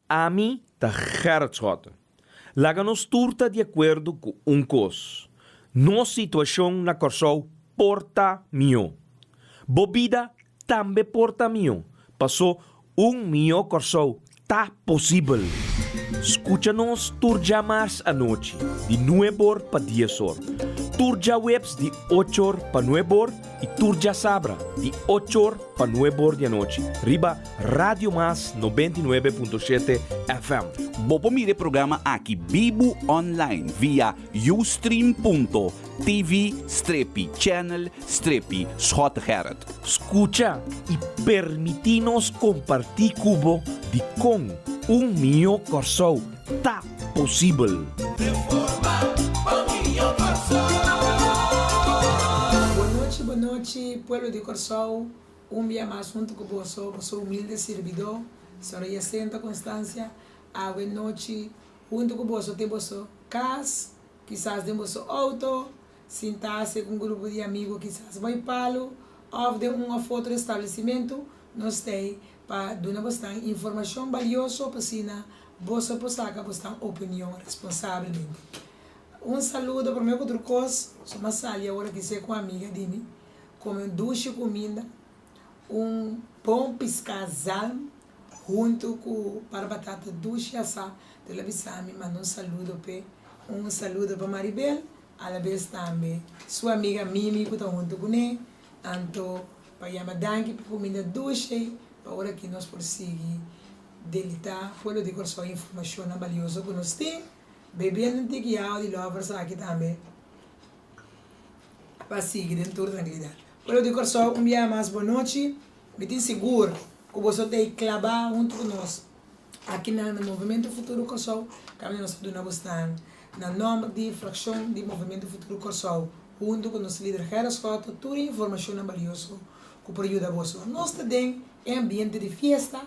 Ami ta Gerrit Schotte. Laga nos tur ta di akuerdo ku un kos, nos situashon na Kòrsou por ta mihó. Bo bida tambe por ta mihó, pasó un mihó Kòrsou ta posibel. Skucha nos tur djamars anochi di nueb'or pa dies'or, tur djaweps di och'or pa nueb'or i tur djasabra di och'or pa nueb'or di anochi riba Radio Mas 99.7 FM. Bo por mira e programa aki bibu online via ustream.tv strepi channel strepi Schottegerrit. Skucha i permití nos kompartí ku bo dikon un mihó Kòrsou ta posibel. Bonochi bonochi pueblo di Kòrsou. Un bia mas huntu ku boso, boso humilde sirbidó, Sra. Jacinta Constancia, awe nochi huntu ku boso den boso kas, kisas den boso outo, sintase ku un grupo di amigu kisas bai palu òf den un òf otro establesimentu, nos t'ei pa duna bosnan informashon balioso pa asina boso por saka bosnan opinion responsabelmente. Un saludo promé ku tur kos, so m'a sali awor aki se ku un amiga di mi. Come un dushi cuminda, un bon pisca zalm hunto cu par batata dushi asa. Te lo bisa mi manda un saludo p'e, un saludo pa Maribel, alabes tambe su amiga Mimi cu ta hunto cune. Anto pa yama danki p'e cuminda dushi ei, pa ora aki nos por sigui delita pueblo di Corsou informacionnan balioso cu nos tin. Bebiendo un tiki awa di lovers aki tambe. Pa sigui den tur trankilidat. Pueblo di Kòrsou un biaha mas bon nochi. Mi tin sigur ku boso ta ei klabá huntu ku nos akinan na Movementu Futuro Kòrsou kaminda nos ta duna bosnan na nòmber di frakshon di Movementu Futuro Kòrsou huntu ku nos lider Gerrit Schotte tur e informashonnan balioso ku por yuda boso. Nos ta den e ambiente di fiesta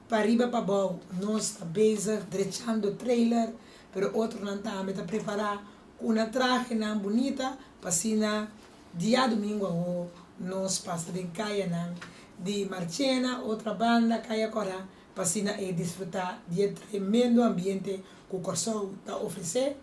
pariba pabou nos ta bezig drechando trailer pero otronan tambe ta prepará Ku nan trahenan bunita pa asina diadumingu awo nos pasa den kayanan di Marchena, Otrabanda, Kaya Kòrá pa asina e disfrutá di e tremendo ambiente ku Kòrsou ta ofresé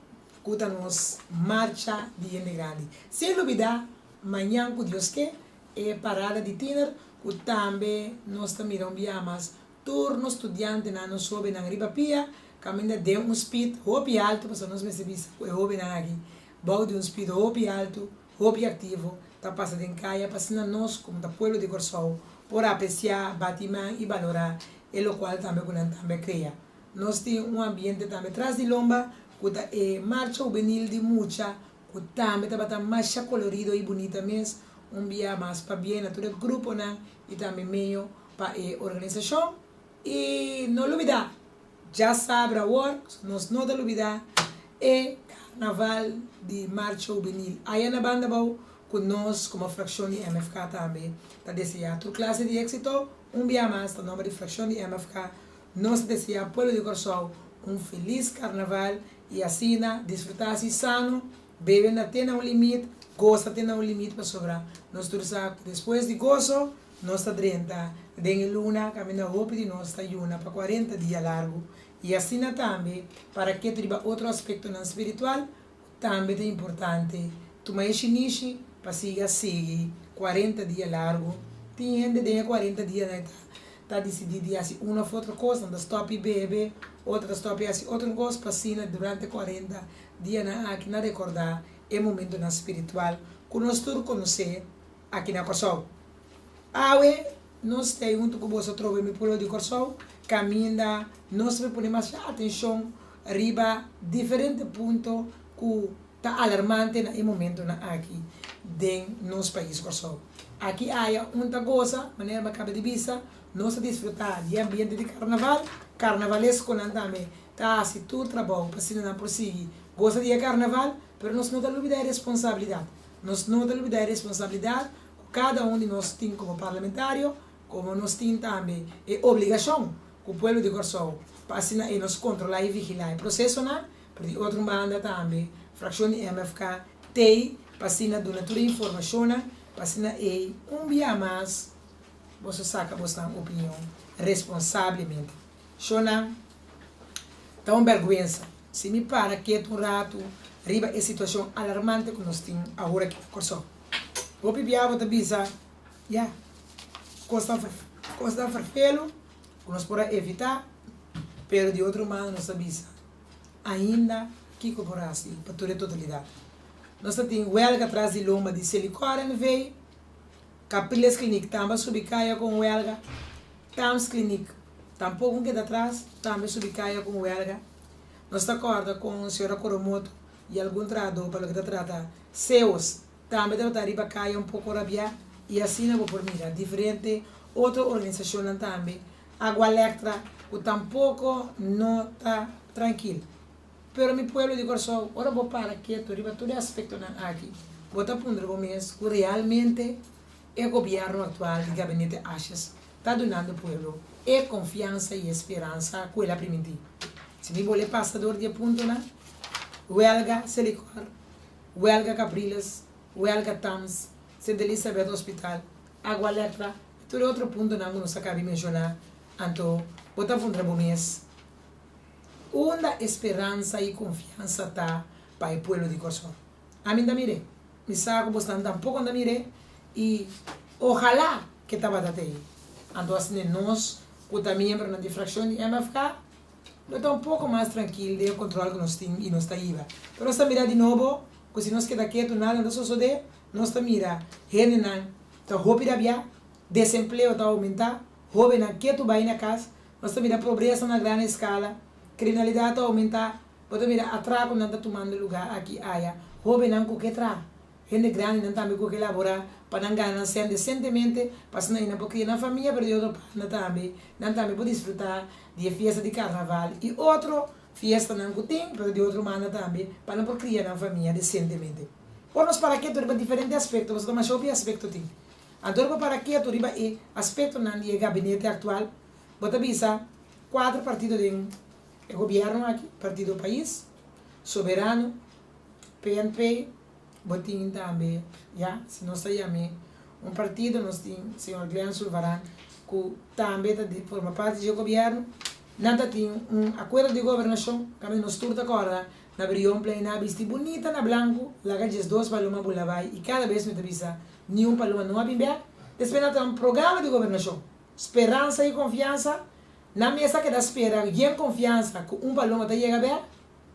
ku ta nos marcha di hende grandi. Sin lubidá mañan ku Dios ke e parada di tiner ku tambe nos ta mira un biaha mas Tur nos studiantenan, nos hóbennan riba pia, kaminda den un spit hopi altu, pasobra nos mester bisa ku e hóbennan aki bou di un spit hopi altu, hopi aktivo, ta pasa den kaya pa asina nos komo ta pueblo di Kòrsou por apresiá, bati man i balorá e lokual tambe ku nan tambe a krea. Nos tin un ambiente tambe tras di lomba ku ta e marcha hubenil di mucha ku tambe tabata masha kolorido i bunita mes, un bia mas pabien na tur e gruponan i tambe meyo pa e organisashon i no lubidá djasabra awor nos no ta lubidá e karnaval di marcha hubenil aya na banda abou ku nos komo frakshon di MFK tambe ta deseá tur klase di éksito un bia mas na nòmber di frakshon di MFK nos ta deseá pueblo di Kòrsou un felis karnaval i asina disfrutá si sano bebe na te na un limit gosa te na un limit pasobra nos tur sa ku despues di goso Nos ta drenta den e luna kaminda hopi di nos ta yuna pa kuarenta dia largu i asina tambe para ketu riba otro aspektonan spiritual ku tambe ta importante. Tuma e shinishi pa sigui a sigui kuarenta dia largu. Tin hende den e kuarenta dianan ta ta disidí di hasi un òf otro kos, nan ta stòp i bebe, otro ta stòp i hasi otro kos pa asina durante kuarenta dianan aki nan rekordá e momentonan spiritual ku nos tur konosé. Aki na Kòrsou. Awe nos ta ei huntu ku boso atrobe mi pueblo di Kòrsou, kaminda nos ta pone masha atenshon riba diferente punto ku ta alarmante na e momentonan aki den nos pais Kòrsou. Aki aya un ta gosa, manera mi a kaba di bisa, nos ta disfrutá di e ambiente di karnaval, karnavaleskonan tambe ta hasi tur trabou pa asina nan por sigui gosa di e karnaval, pero nos no ta lubidá e responsabilidat. Nos no ta lubidá e responsabilidat ku kada un di nos tin komo parlamentario, komo nos tin tambe e obligashon ku pueblo di Kòrsou pa asina ei nos kontrolá i vigilá e prosesonan, pero di otro banda tambe frakshon di MFK t'ei pa asina duna tur e informashonnan pa asina ei un bia mas boso saka bosnan opinion responsablemente. Shonnan. Ta un bèrgwensa si mi para ketu un ratu riba e situashon alarmante ku nos tin awor aki na Kòrsou. Hopi bia bo ta bisa, Ya, kosnan kosnan ferfelu ku nos por a evitá, pero di otro mano nos ta bisa, Ainda kiko por hasi pa tur e totalidat? Nos ta tin wèlga tras di lomba di Selikor NV. Capriles Kliniek tambe a subi kaya ku un wèlga. Tams Kliniek tampoko un keda atras, tambe subi kaya ku un wèlga. Nos ta kòrda kon señora Coromoto i algun trahadó pa loke ta trata SEOS tambe tabata riba kaya un poko rabiá i asina bo por mira diferente otro organisashonnan tambe, Agualectra ku tampoko no ta trankil. Pero mi pueblo di Kòrsou, ora bo para ketu riba tur e aspektonan aki, bo ta puntra bo mes ku realmente e gobièrnu aktual di Gabinete Asjes ta dunando pueblo e konfiansa i e speransa ku el a primintí. Si mi bol'e pasa dor di e puntonan, wèlga Selikor, wèlga Capriles, wèlga Tams, Sint Elisabeth Hospital, Agualectra i tur e otro puntonan ku nos a kabi menshoná, anto bo ta puntra bo mes, Unda e speransa i konfiansa ta pa e pueblo di Kòrsou? Ami n'ta mir'é. Mi sa ku bosnan tampoko n'ta mir'é i ohalá ke tabata t'ei. Anto asina nos ku ta miembronan di frakshon di MFK lo ta un poko mas trankil den e kontrol ku nos tin i nos ta hiba. Pero nos ta mira di nobo ku si nos keda ketu nada no ta sosodé. Nos ta mira hendenan ta hopi rabiá, desempleo ta oumentá, hóbennan ketu bai na kas, Nos ta mira pobresa na gran eskala, kriminalidat ta oumentá, bo ta mira atrakonan ta tumando lugá aki aya, hóbennan ku ke traha, hende grandinan tambe ku ke laborá pa nan gana nan sèn desentemente, pa asina ei nan por kria nan famia, pero di otro banda tambe nan tambe por disfrutá di e fiesta di karnaval i otro fiestanan ku tin, pero di otro banda tambe pa nan por kria nan famia desentemente. Ora nos para ketu riba diferente aspekto, pasobra ta masha hopi aspekto tin. Anto ora bo para ketu riba e aspektonan di e gabinete aktual, Bo ta bisa kuater partido den e gobierno aki, Partido Pais, Soberano, PNP, bo tin tambe, ya, si nos ta yam'é un partido, nos tin señor Glenn Sulvaran ku tambe ta forma parti dje gobierno. Nan ta tin un akuerdo di gobernashon, kaminda nos tur ta kòrda na Brionplein nan a bisti bunita na blanku, laga 12 paloma bula bai i kada bes mi ta bisa niun paloma no a bin bèk. Despues nan ta un programa di gobernashon. Speransa i konfiansa, Nan mes a keda spera yen konfiansa ku un paloma ta yega bèk,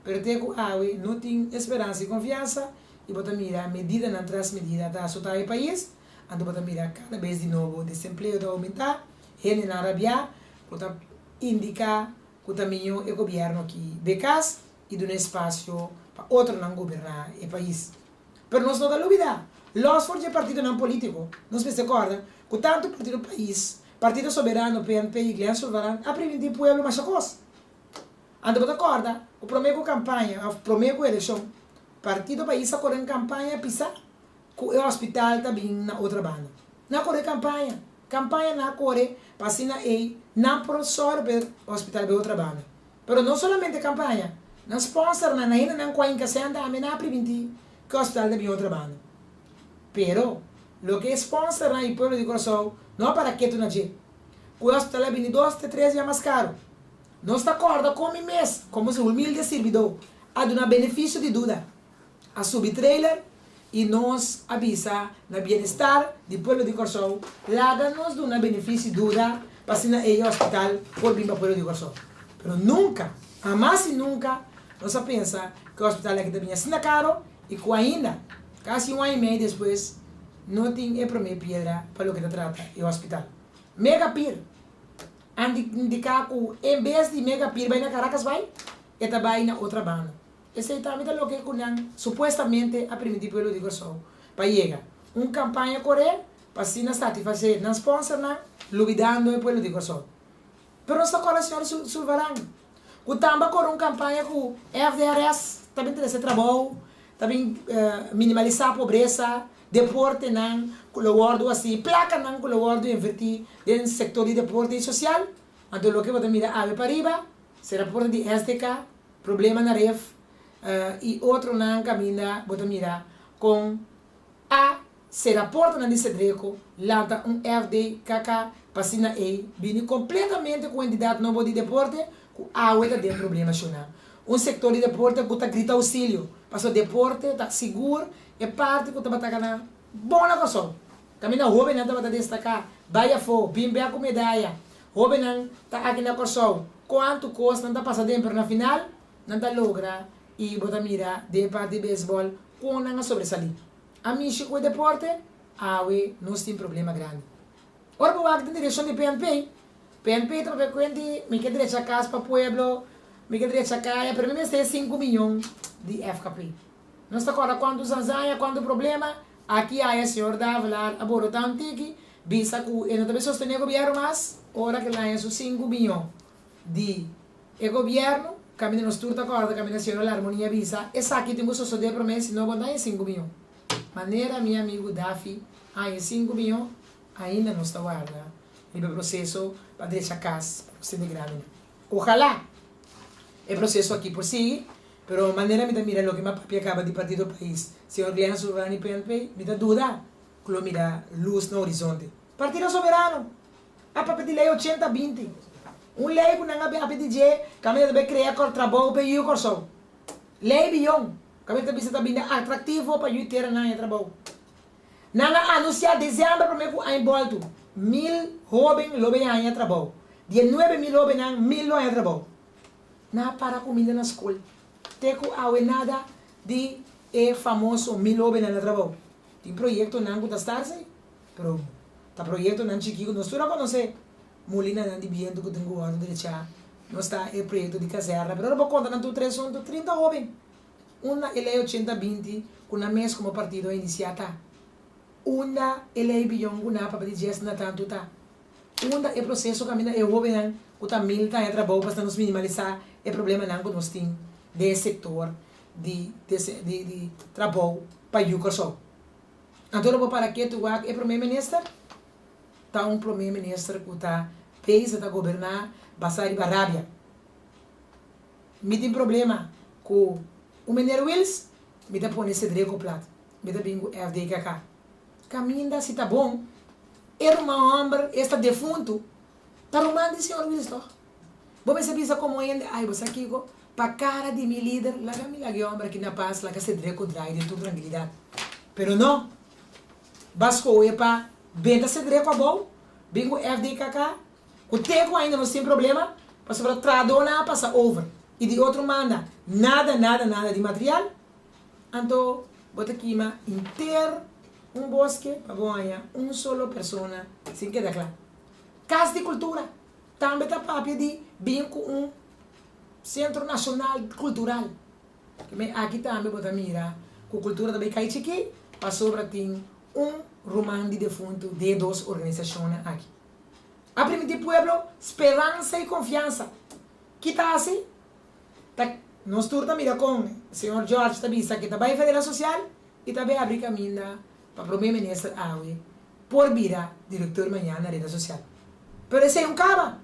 pero te ku awe no tin e speransa i konfiansa i bo ta mira medidanan tras medida ta asotá e pais, anto bo ta mira kada bes di nobo desempleo ta oumentá, hendenan rabiá ku ta indiká ku ta mihó e gobièrnu aki be kas i duna espasio pa otronan goberná e pais. Pero nos no ta lubida, los for dje partidonan politico, nos mester corda cu tanto Partido Pais, Partido Soberano, PNP y Glenn Sulvaran a priminti pueblo masha cos. Anto bo ta corda cu prome cu campaña of prome cu eleccion, Partido Pais a core un campaña pisa cu e hospital ta bin na otra banda. Nan a core campaña, campaña nan a core pa asina ey nan por sor pa e hospital bay otra banda. Pero no solamente campaña, nan sponsornan, nan hendenan cu a hinca cen tambe nan a priminti cu e hospital ta bin otro banda. Pero, loke e sponsornan y pueblo di Corsou no a para ketu na dje, cu e hospital a bini dos te tres bia mas caro. Nos ta corda con mi mes, como su humilde sirbidor, a duna beneficio di duda. A subi trailer y nos a bisa na bienestar di pueblo di Corsou, laga nos duna beneficio duda pa asina e hospital por bin pa pueblo di Corsou. Pero nunca, hamas y nunca nos a pensa cu e hospital aki ta bin asina caro y cu ainda, casi un aña y medio despues, no tin e prome piedra pa loke ta trata e hospital. Mega Pier a indica cu en bes di Mega Pier bay na Caracas bay, e ta bay na otra banda. Esei tambe ta loke ku nan supuestamente a primintí pueblo di Kòrsou pa yega. Un kampaña koré pa asina satisfasé nan spònsernan lubidando e pueblo di Kòrsou. Pero nos ta kòrda señor Sulvaran ku tambe a kore un kampaña ku FDRS ta bin trese trabou, ta bin minimalisá pobresa, deportenan ku lo wòrdu hasi, plakanan ku lo wòrdu invertí den sektor di deporte i sosial. Anto loke bo ta mira awe pariba sera porta di SDK. Problema na ref i otronan kaminda bo ta mira kon a sera portanan di Sedreko, lanta un FDKK pa asina ei bini kompletamente ku entidat nobo di deporte. ku awe ta den problema shona. Un sektor di deporte ku ta grita ousilio, pasobra deporte ta sigur e parti ku tabata gana bon na Kòrsou. Kaminda hóbennan tabata destaká, bai afó, bin bèk ku medaya. Hóbennan ta aki na Kòrsou, kuantu kos nan ta pasa den pero na final nan ta logra i bo ta mira den e parti di beisbòl kon nan a sobresalí. A mishi ku e deporte, awe nos tin problema grandi. Ora bo wak den direkshon di PNP, PNP ta papia kuenti mi ke drecha kas pa pueblo, mi ke drecha kaya, pero mi mester e sinku miyon di FKP. Nos ta kòrda kuantu zanzaña, kuantu problema, aki aya señor Davelaar a borotá un tiki, bisa ku e no ta bay sostené gobièrnu mas, ora ke laña su sinku miyon di e gobièrnu, kaminda nos tur ta kòrda kaminda señor Larmonie a bisa, esaki tin ku sosodé promé si no bo no haña sinku miyon. Manera mi amigu Dafi haña sinku miyon, ainda nos ta warda riba e proseso pa drecha kas pa nos hende grandinan. Ojalá e proseso aki por sigui, pero manera mi ta mira loke mi a papia kaba di Partido Pais, señor Glenn Soberano di PNP, mi ta duda ku lo mira lus na horizonte. Partido Soberano a papia di lei ochenta binti, un lei ku nan a papia di dje kaminda ta bai krea trabou pa e yu Kòrsou. Lei biyon, kaminda ta bisa ta bini atraktivo pa yu tera nan haña trabou. Nan a anunsiá desèmber promé ku aña bòltu, mil hóben lo bay haña trabou. Di e 9000 hóbennan, mil lo haña trabou. Nan a para kuminda na skol te ku awe nada di e famoso mil hóbennan na trabou. Tin proyektonan ku ta starse, pero ta proyektonan chikí ku nos tur a konosé. Mulinanan di bientu ku tin ku wòrdu drechá, nos ta e proyekto di kazèrna, pero ora bo konta nan tur tres huntu, 30 hóben. Unda e lei ochenta binti ku nan mes komo partido a inisiá ta? Unda e lei biyon ku nan a papia di djes na tantu ta? Unda e proseso kaminda e hóbennan ku ta mil ta haña trabou pa asina nos minimalisá e problemanan ku nos tin den e sektor di di trabou pa yu Kòrsou? Anto lo bo para ketu wak e promé minister? Ta un promé minister ku ta bezig ta goberná basá riba rabia. Mi tin problema ku un meneer Wils, mi ta pone Cedreco plat, mi ta bin ku FDKK. Kaminda si ta bon, e ruman hòmber esta defuntu ta ruman di señor Wils tòg? Bo mester bisa komo hende, ai bo sa kiko, pa kara di mi lider laga mi laga e hòmber aki na pas, laga Cedreco draai den tur trankilidat. Pero no, ba skohe pa benta Cedreco abou, bin ku FDKK, Ku te ku ainda nos tin problema, pasobra trahadónan a pasa over i di otro manda nada nada nada di material, anto bo ta kima inter un boske pa bo haña un solo persona sin keda kla. Kas di Kultura tambe ta papia di bin ku un Sentro Nashonal Kultural. Kemey aki tambe bo ta mira ku kultura ta bay kai chikí pasobra tin un ruman di defuntu den e dos organisashonnan aki. A primintí pueblo speransa i konfiansa. Ki ta hasi? Ta nos tur ta mira kon señor George ta bisa ke ta bai Federal Sosial i ta bai abri kaminda pa prome minister awe por bira direktor mañana na Reda Sosial. Pero esei un kaba.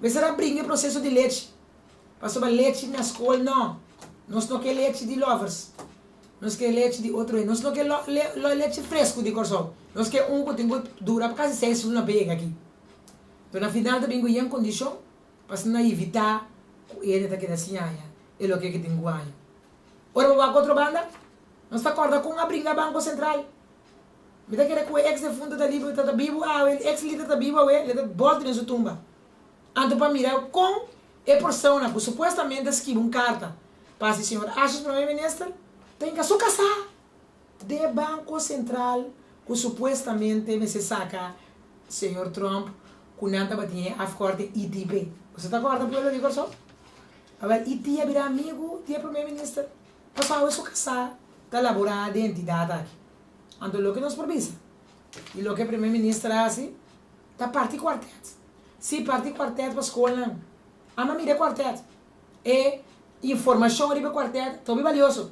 Mester a bringa e proseso di lechi. Pasobra lechi na skol no. Nos no ke lechi di lovers. Nos ke lechi di otro hende. Nos no ke lechi fresku di Kòrsou. Nos ke un ku tin ku dura kasi seis luna pa yega aki. Pero na final ta bin ku yen kondishon pa asina evitá ku e hende ta keda sin haña e loke ke tin ku haña. Ora bo wak otro banda, nos ta kòrda kon a bringa Banko Sentral. Mi ta kere ku e eks defuntu ta libu ta bibu awe, e eks lider ta bibu awe, le ta bòltu den su tumba. Anto pa mira kon e persona ku supuestamente a skibi un karta pa hasi señor Asjes prome minister ta hinka su kasá den Banko Sentral ku supuestamente mester saka señor Trump ku nan tabatin e afkorting ITP. Boso ta kòrda pueblo di Kòrsou? Awèl IT a bira amigu di e prome minister pasobra awe su kasá ta laborá den entidat aki. Anto loke nos por bisa di loke e prome minister a hasi ta parti kuartèt. Sí, parti kuartèt pa skolnan. Ama mira e kuartèt. E informashon riba e kuartèt ta hopi balioso.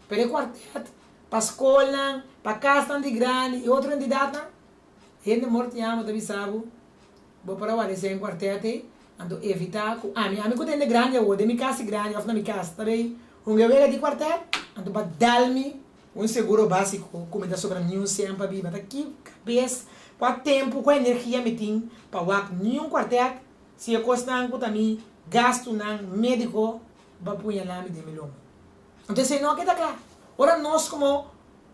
Pero e kuartèt pa skolnan, pa kasnan di grandi i otro entidatnan, hende mor tin amo ta bisa bo, bo por a wak esei kuartèt ei, anto evitá ku ami, ami ku ta hende grandi awor, den mi kas di grandi òf na mi kas, ta bay hunga e wega di kuartèt, anto pa dal mi un seguro básiko ku mi ta sobra niun sèn pa biba. Ta ki kabes, kua tempu, kua energia mi tin pa wak niun kuartèt si e kosnan ku ta mi. Gastunan médiko bo a puñalá mi den mi lomba. Anto esei no a keda kla. Ora nos komo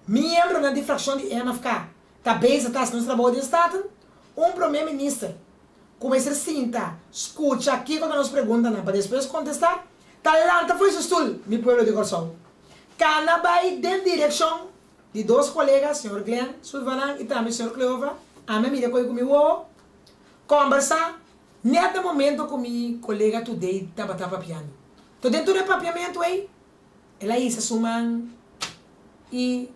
miembronan di frakshon di MFK ta bezig ta hasi nos trabou den Staten, un promé minister ku mester sinta skucha kiko ta nos preguntanan pa despues kontestá, ta lanta fo'i su stul, mi pueblo di Kòrsou. Kana bai den direkshon di dos kolega, señor Glenn Sulvaran i tambe señor Cleova, ami a mira koe ku mi wowo, kòmbersá Net na momento ku mi kolega Today tabata papiando. To den tur e papiamentu ei, el a hisa su man i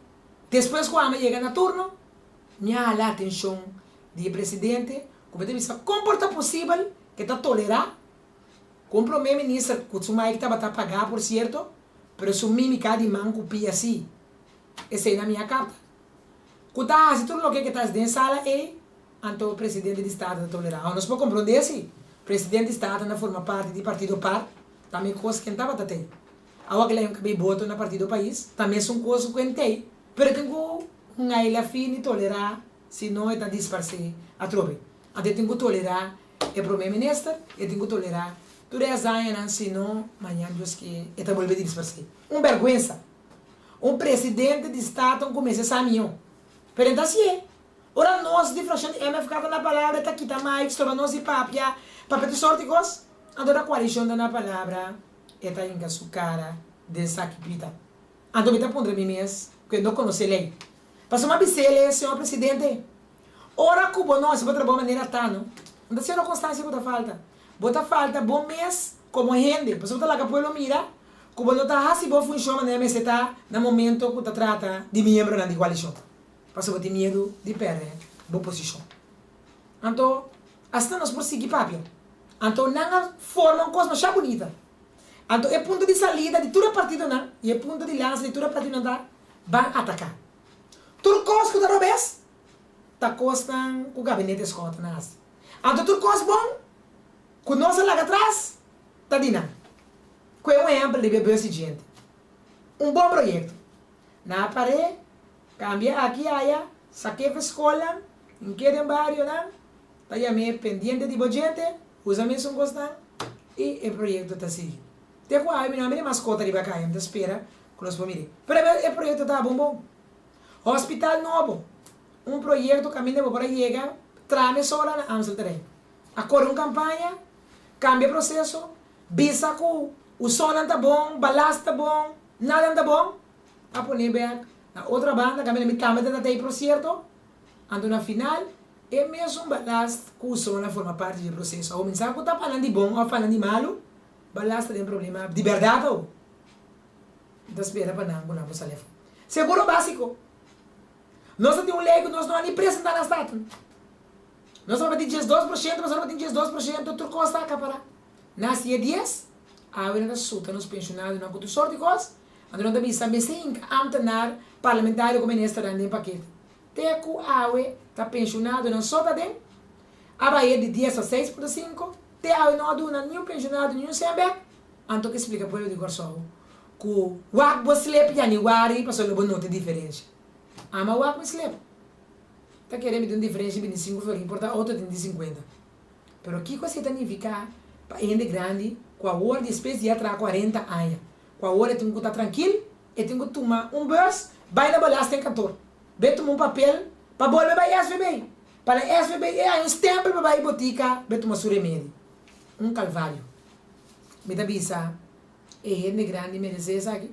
despues ku ami a yega na turno, mi a hala atenshon di e presidente ku mi ta bisa kon por ta posibel ku e ta tolerá ku un prome minister ku su mic tabata pagá por sierto, pero su mimika di man ku pia si, esei nan mi a kapta. Ku ta hasi tur loke ku e ta hasi den sala ei. Anto presidente di Staten ta tolerá. Awor nos por komprondé si presidente di Staten a forma parti di partido par, ta mi kos ken tabata tei. Awor kila yon kabei boto na partido pais, ta mesun kos ku ken tei, pero e tin ku un aila fini tolerá si no e ta disparsé atrobe. Anto e tin ku tolerá e prome minister, e tin ku tolerá tur e hazañanan si no mañan Dios ke e ta bolbe di disparsé. Un bèrgwensa! Un presidente di Staten ku mester sa mihó, pero e ta hasié. Ora nos di fraccion di MFK ta na palabra e ta kita mic stroba nos di papia, papia tur sorti cos, anto ora coalicion ta na palabra e ta hinca su cara den saki pita. Anto mi ta puntra mi mes cu e no conoce ley. Pasobra mi a bisele, señor presidente, ora cu bo no haci bo trabao manera ta no, no ta señora Constancia cu ta falta, bo ta falta bo mes como hende, pasobra bo ta laga pueblo mira cu bo no ta haci bo funcion manera mester ta na momento cu ta trata di miembronan di coalicion. Pasobra bo tin miedu di pèrdè bo posishon. Anto, asina nos por sigui papia. Anto nan a forma un kos masha bunita. Anto e punto di salida di tur e partidonan i e punto di lansa di tur e partidonan ta, ban ataká. Tur kos ku ta robes ta kosnan ku gabinete Schotten a hasi. Anto tur kos bon ku nos a laga atras ta di nan. Ku e un ehèmpel riba e bus di djente. Un bon proyekto. Nan a par'é Kambia aki aya, sak'é skolnan, hink'é den barionan, ta yam'é pendiente di bo djente, usa mesun kosnan i e proyekto ta sigui. Te ku awe mi no a mira e maskota riba kaya, mi ta spera ku nos por mir'é. Pero e proyekto ta bon bon. Hospital nobo, un proyekto kaminda bo por a yega traha mesora na Amstelterrein. A kore un kampaña, kambia proseso, bisa ku usonnan ta bon, balas ta bon, nadan ta bon. A pone bek na otra banda kaminda mi tambe ta tei prosierto, anto na final e mesun balast ku usona forma parti dje proseso. Awor mi sa ku ta panan di bon òf panan di malu, balast ta den problema di bèrdat awor. Mi ta spera pa nan ku nan por sali afó. Seguro básiko. Nos ta tin un lei ku nos no a ni presentá na Staten. Nos tabata tin 12%, pasobra tabata tin 12%, tur kos ta akapará. Na hasié dies, awe nan ta suta nos penshonadonan ku tur sort di kos, Anto nan ta bisa mester hinka ambtenaar, parlamentario ku ministernan den pakete. Te ku awe ta penshonadonan so ta den. A bah'é di dies a 6.5, te awe no a duna niun penshonado niun sèn bèk. Anto ke splika pueblo di Kòrsou ku wak bo slep yanüari pasobra lo bo nota e diferensha. Ama wak mi slep. Ta kere mi tin un diferensha di 25 florin por ta otro tin di 50. Pero kiko esei ta nifiká pa hende grandi ku awor despues di a traha 40 aña Ku awor e tin ku ta trankil, e tin ku tuma un bus bai na belastingkantoor, be tuma un papel pa bolbe bai SVB. Pa na SVB e haña un stempel pa bai botika be tuma su remedi. Un kalvario. Mi ta bisa e hende grandi meresé esaki.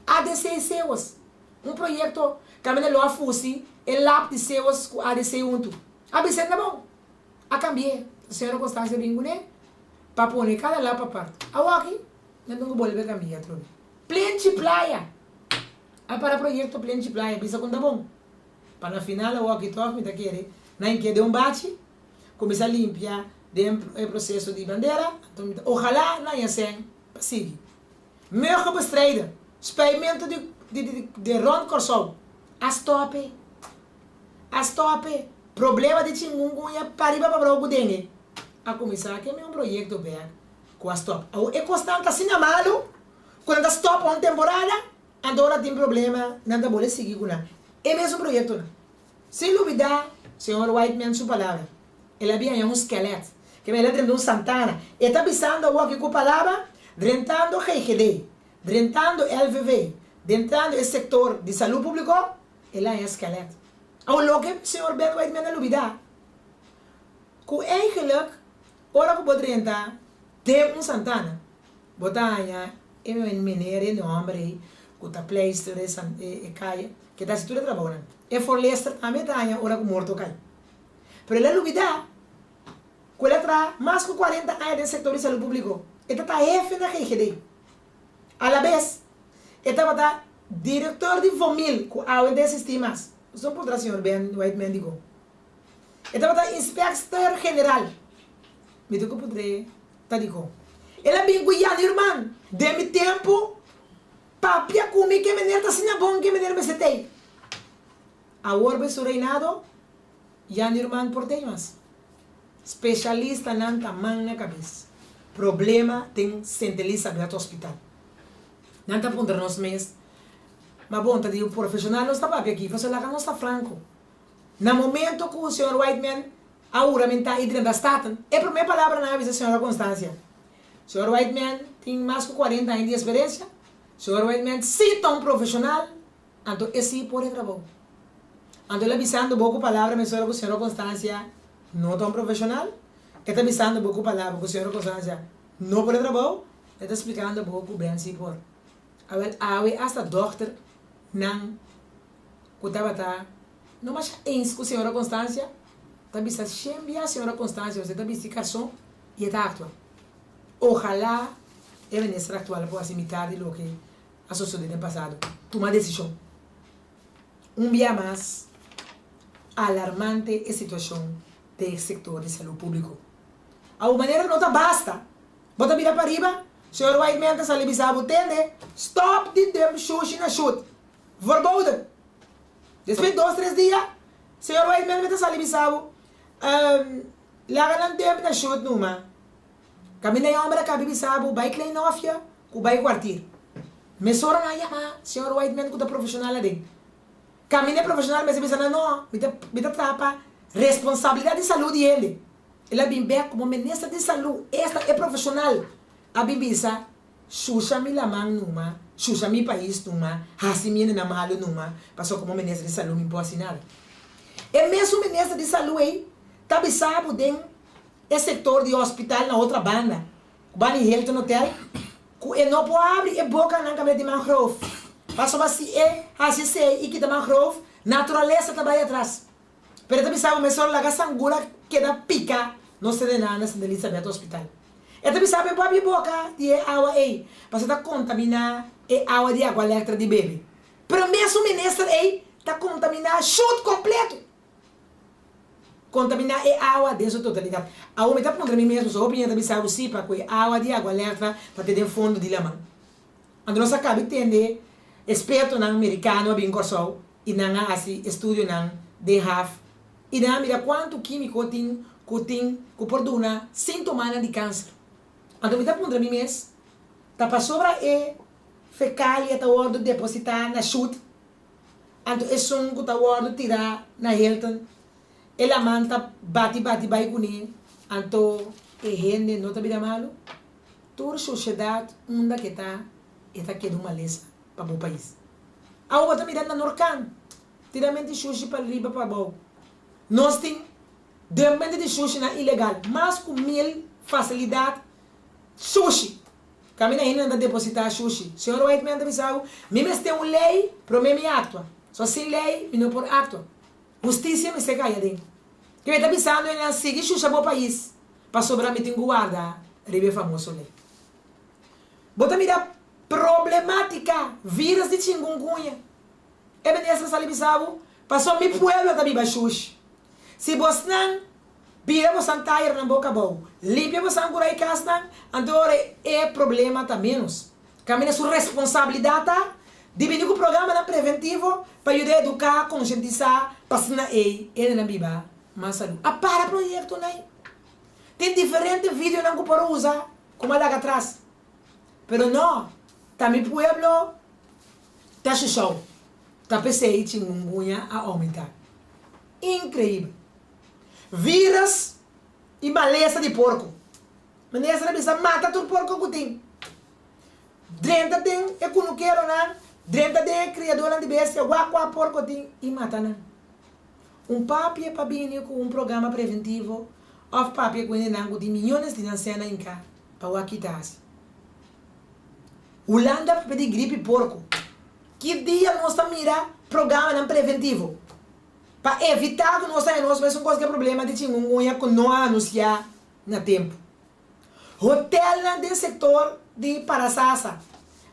ADC Seos, un proyekto kaminda lo a fusi e lab di Seos ku ADC huntu. A bisa na bon. A kambi'é. Señora Constancia bin kuné pa pone kada lab apart. Awoki. Nan tin ku bolbe kambia atrobe. Plenchi Playa! A para proyekto Plenchi Playa bisa ku ta bon. Pa na final awoki tòg mi ta kere nan ke den un bachi, kuminsá limpia den e proseso di bandera, anto mi ta ojalá nan ya sèn pa sigui. Muggenbestrijder, spuimentu di di di rònt Kòrsou a stòp e. A stòp e. Problema di chingungunya pariba pa brou ku dengue a kuminsá ke mi un proyekto bèk. Ku a stòp. Awor e kosnan ta asina malu ku nan ta stòp pa un temporada, anto ora tin problema nan ta bolbe sigui ku nan e mesun proyektonan. Sin lubidá señor Whiteman su palabra, el a biaña un skelet. Ke men el a drenta un santana. E ta bisando awor aki ku palabra, drentando GGD, drentando LVV, dentrando e sektor di salú públiko, el a haña skelet. Awor loke señor Ben Whiteman a lubidá, ku eigenlijk ora ku bo drenta den un santana, bo ta haña e meneer, e hòmber ei ku ta pleister e kaya, ke ta hasi tur e trabounan. E forlester tambe ta haña ora ku morto kai. Pero el a lubidá ku el a traha mas ku kuarenta aña den sektor di salú públiko. E ta ta hefe na GGD. Alabes, e tabata direktor di Vomil ku awe no ta eksistí mas. Nos no puntra señor Ben Whiteman dikon. E tabata inspekster general. Mi tin ku puntr'é ta dikon. El a bin ku Jan Huurman den mi tempu papia ku mi ke meneer ta asina bon ke meneer mester t'ei. Awor be su reinado Ya ni ruman por tei mas. Specialistanan ta man na cabes. Problema den Sint Elisabeth Hospital. Nan ta puntra nos mes, Ma bon, ta di un profesional nos ta papia aki? Pasobra laga nos ta franco. Na momento cu señor Whiteman a huramenta y drenta Staten, e prome palabra nan a bisa señora Constancia, Señor Whiteman tin mas cu cuarenta aña di experiencia, señor Whiteman si ta un profesional, Anto e si por e trabou. Anto el a bisando bo ku palabra mesora ku señora Constancia no ta un profesional, e ta bisando bo ku palabra ku señora Constancia no por e trabou, e ta splikando bo ku Ben si por. Awel awe asta dokter nan ku tabata no masha eens ku señora Constancia ta bisa shen bia señora Constancia pasobra e ta bisti karson i e ta aktua. Ojalá e minister aktual por hasi mitar di loke a sosodé den pasado. Tuma desishon. Un bia mas alarmante e situashon den e sektor di salú públiko. Awo manera no ta basta. Bo ta bira pariba, señor Whiteman ta sali bisa bo, Tende, stòp di dump shushi na shut. Verboden. Despues dos tres dia, señor Whiteman ta sali bisa bo, Laga nan dump na shut numa. Kaminda e hòmber a kabi bisa bo bai Klein Hofje ku bai kwartier. Mesora nan a yama señor Whiteman ku ta profeshonal aden. Kaminda e profeshonal mester bisa nan no, mi ta mi ta traha pa responsabilidat di salú di hende. El a bin bèk komo minister di salú, esta e profeshonal a bin bisa shusha mi laman numa, shusha mi pais numa, hasi mi hendenan malu numa, pasobra komo minister di salú mi no por hasi nada. E mesun minister di salú ei ta bisa bo den E sector di hospital na otra banda, cu banda di Hilton Hotel, cu e no por habri e bocanan caminda di mangrove. Pasobra si e haci esey y kita mangrove, naturalesa ta bay atras. Pero e ta bisa bo mesora laga sangura keda pica nos tene na Sint Elisabeth Hospital. E ta bisa bo e por habri boca di e awa ey, pasobra ta contamina e awa di Agualectra di bebe. Pero mesun minister ey ta contamina shut completo. Kontaminá e awa den su totalidat. Awor mi ta puntra mi mes, pasobra hopi hende ta bisa bo si pa ku e awa di Agualerta ta te den fondo di laman. Anto nos a kabi tende espertonan merikano a bin Kòrsou i nan a hasi estudionan den haf i nan a mira kuantu kímiko tin ku tin ku por duna síntomanan di kanser. Anto mi ta puntra mi mes, ta pasobra e fekalia ta wòrdu depositá na shut Anto esun ku ta wòrdu tirá na Hilton, e laman ta bati bati bai kuné, anto e hende no ta bira malu? Tur shushedat unda ke ta, e ta keda un malesa pa bo pais. Awo bo ta mira na Norkan, tiramenti shushi pa riba pa abou. Nos tin dumpmenti di shushinan ilegal, mas ku mil fasilidat shushi. Kaminda hendenan ta depositá shushi. Señor Whiteman ta bisa bo, Mi mester un lei promé mi aktua. So sin lei mi no por aktua. Hustisia mester kai aden. Ke mi ta bisando hendenan sigui shusha bo pais pasobra mi tin ku warda riba e famoso lei. Bo ta mira problemátika, vírus di chingungunya. E minister sali bisa bo, Pasobra mi pueblo ta biba shushi. Si bosnan Bira bosan tayernan boka abou. Limpia bosan kura i kasnan, anto ora e problema ta ménos. Kaminda su responsabilidat ta di bini ku programanan preventivo pa yuda eduká, konsientisá pa asina ei hendenan biba mas salú. A para proyektonan ei. Tin diferente videonan ku por usa ku a laga atras. Pero no, ta mi pueblo ta shushou. Ta p'esei chingunguña a oumentá. Inkreibel. Virus. I malesa di porko. Minister a bisa mata tur porko ku tin. Drenta den e kunukeronan, drenta den e kriadónan di bestia, wak kua porko tin i mata nan. Un papia pa bini ku un programa preventivo òf papia ku hendenan ku tin miyones di nan sena hinká pa wak kita hasi. Hulanda papia di gripi porko. Ki dia nos ta mira programanan preventivo pa evitá ku nos haña nos mesun kos ku e problema di chingungunya ku no a anunsiá na tempu? Hotelnan den sektor di Parasasa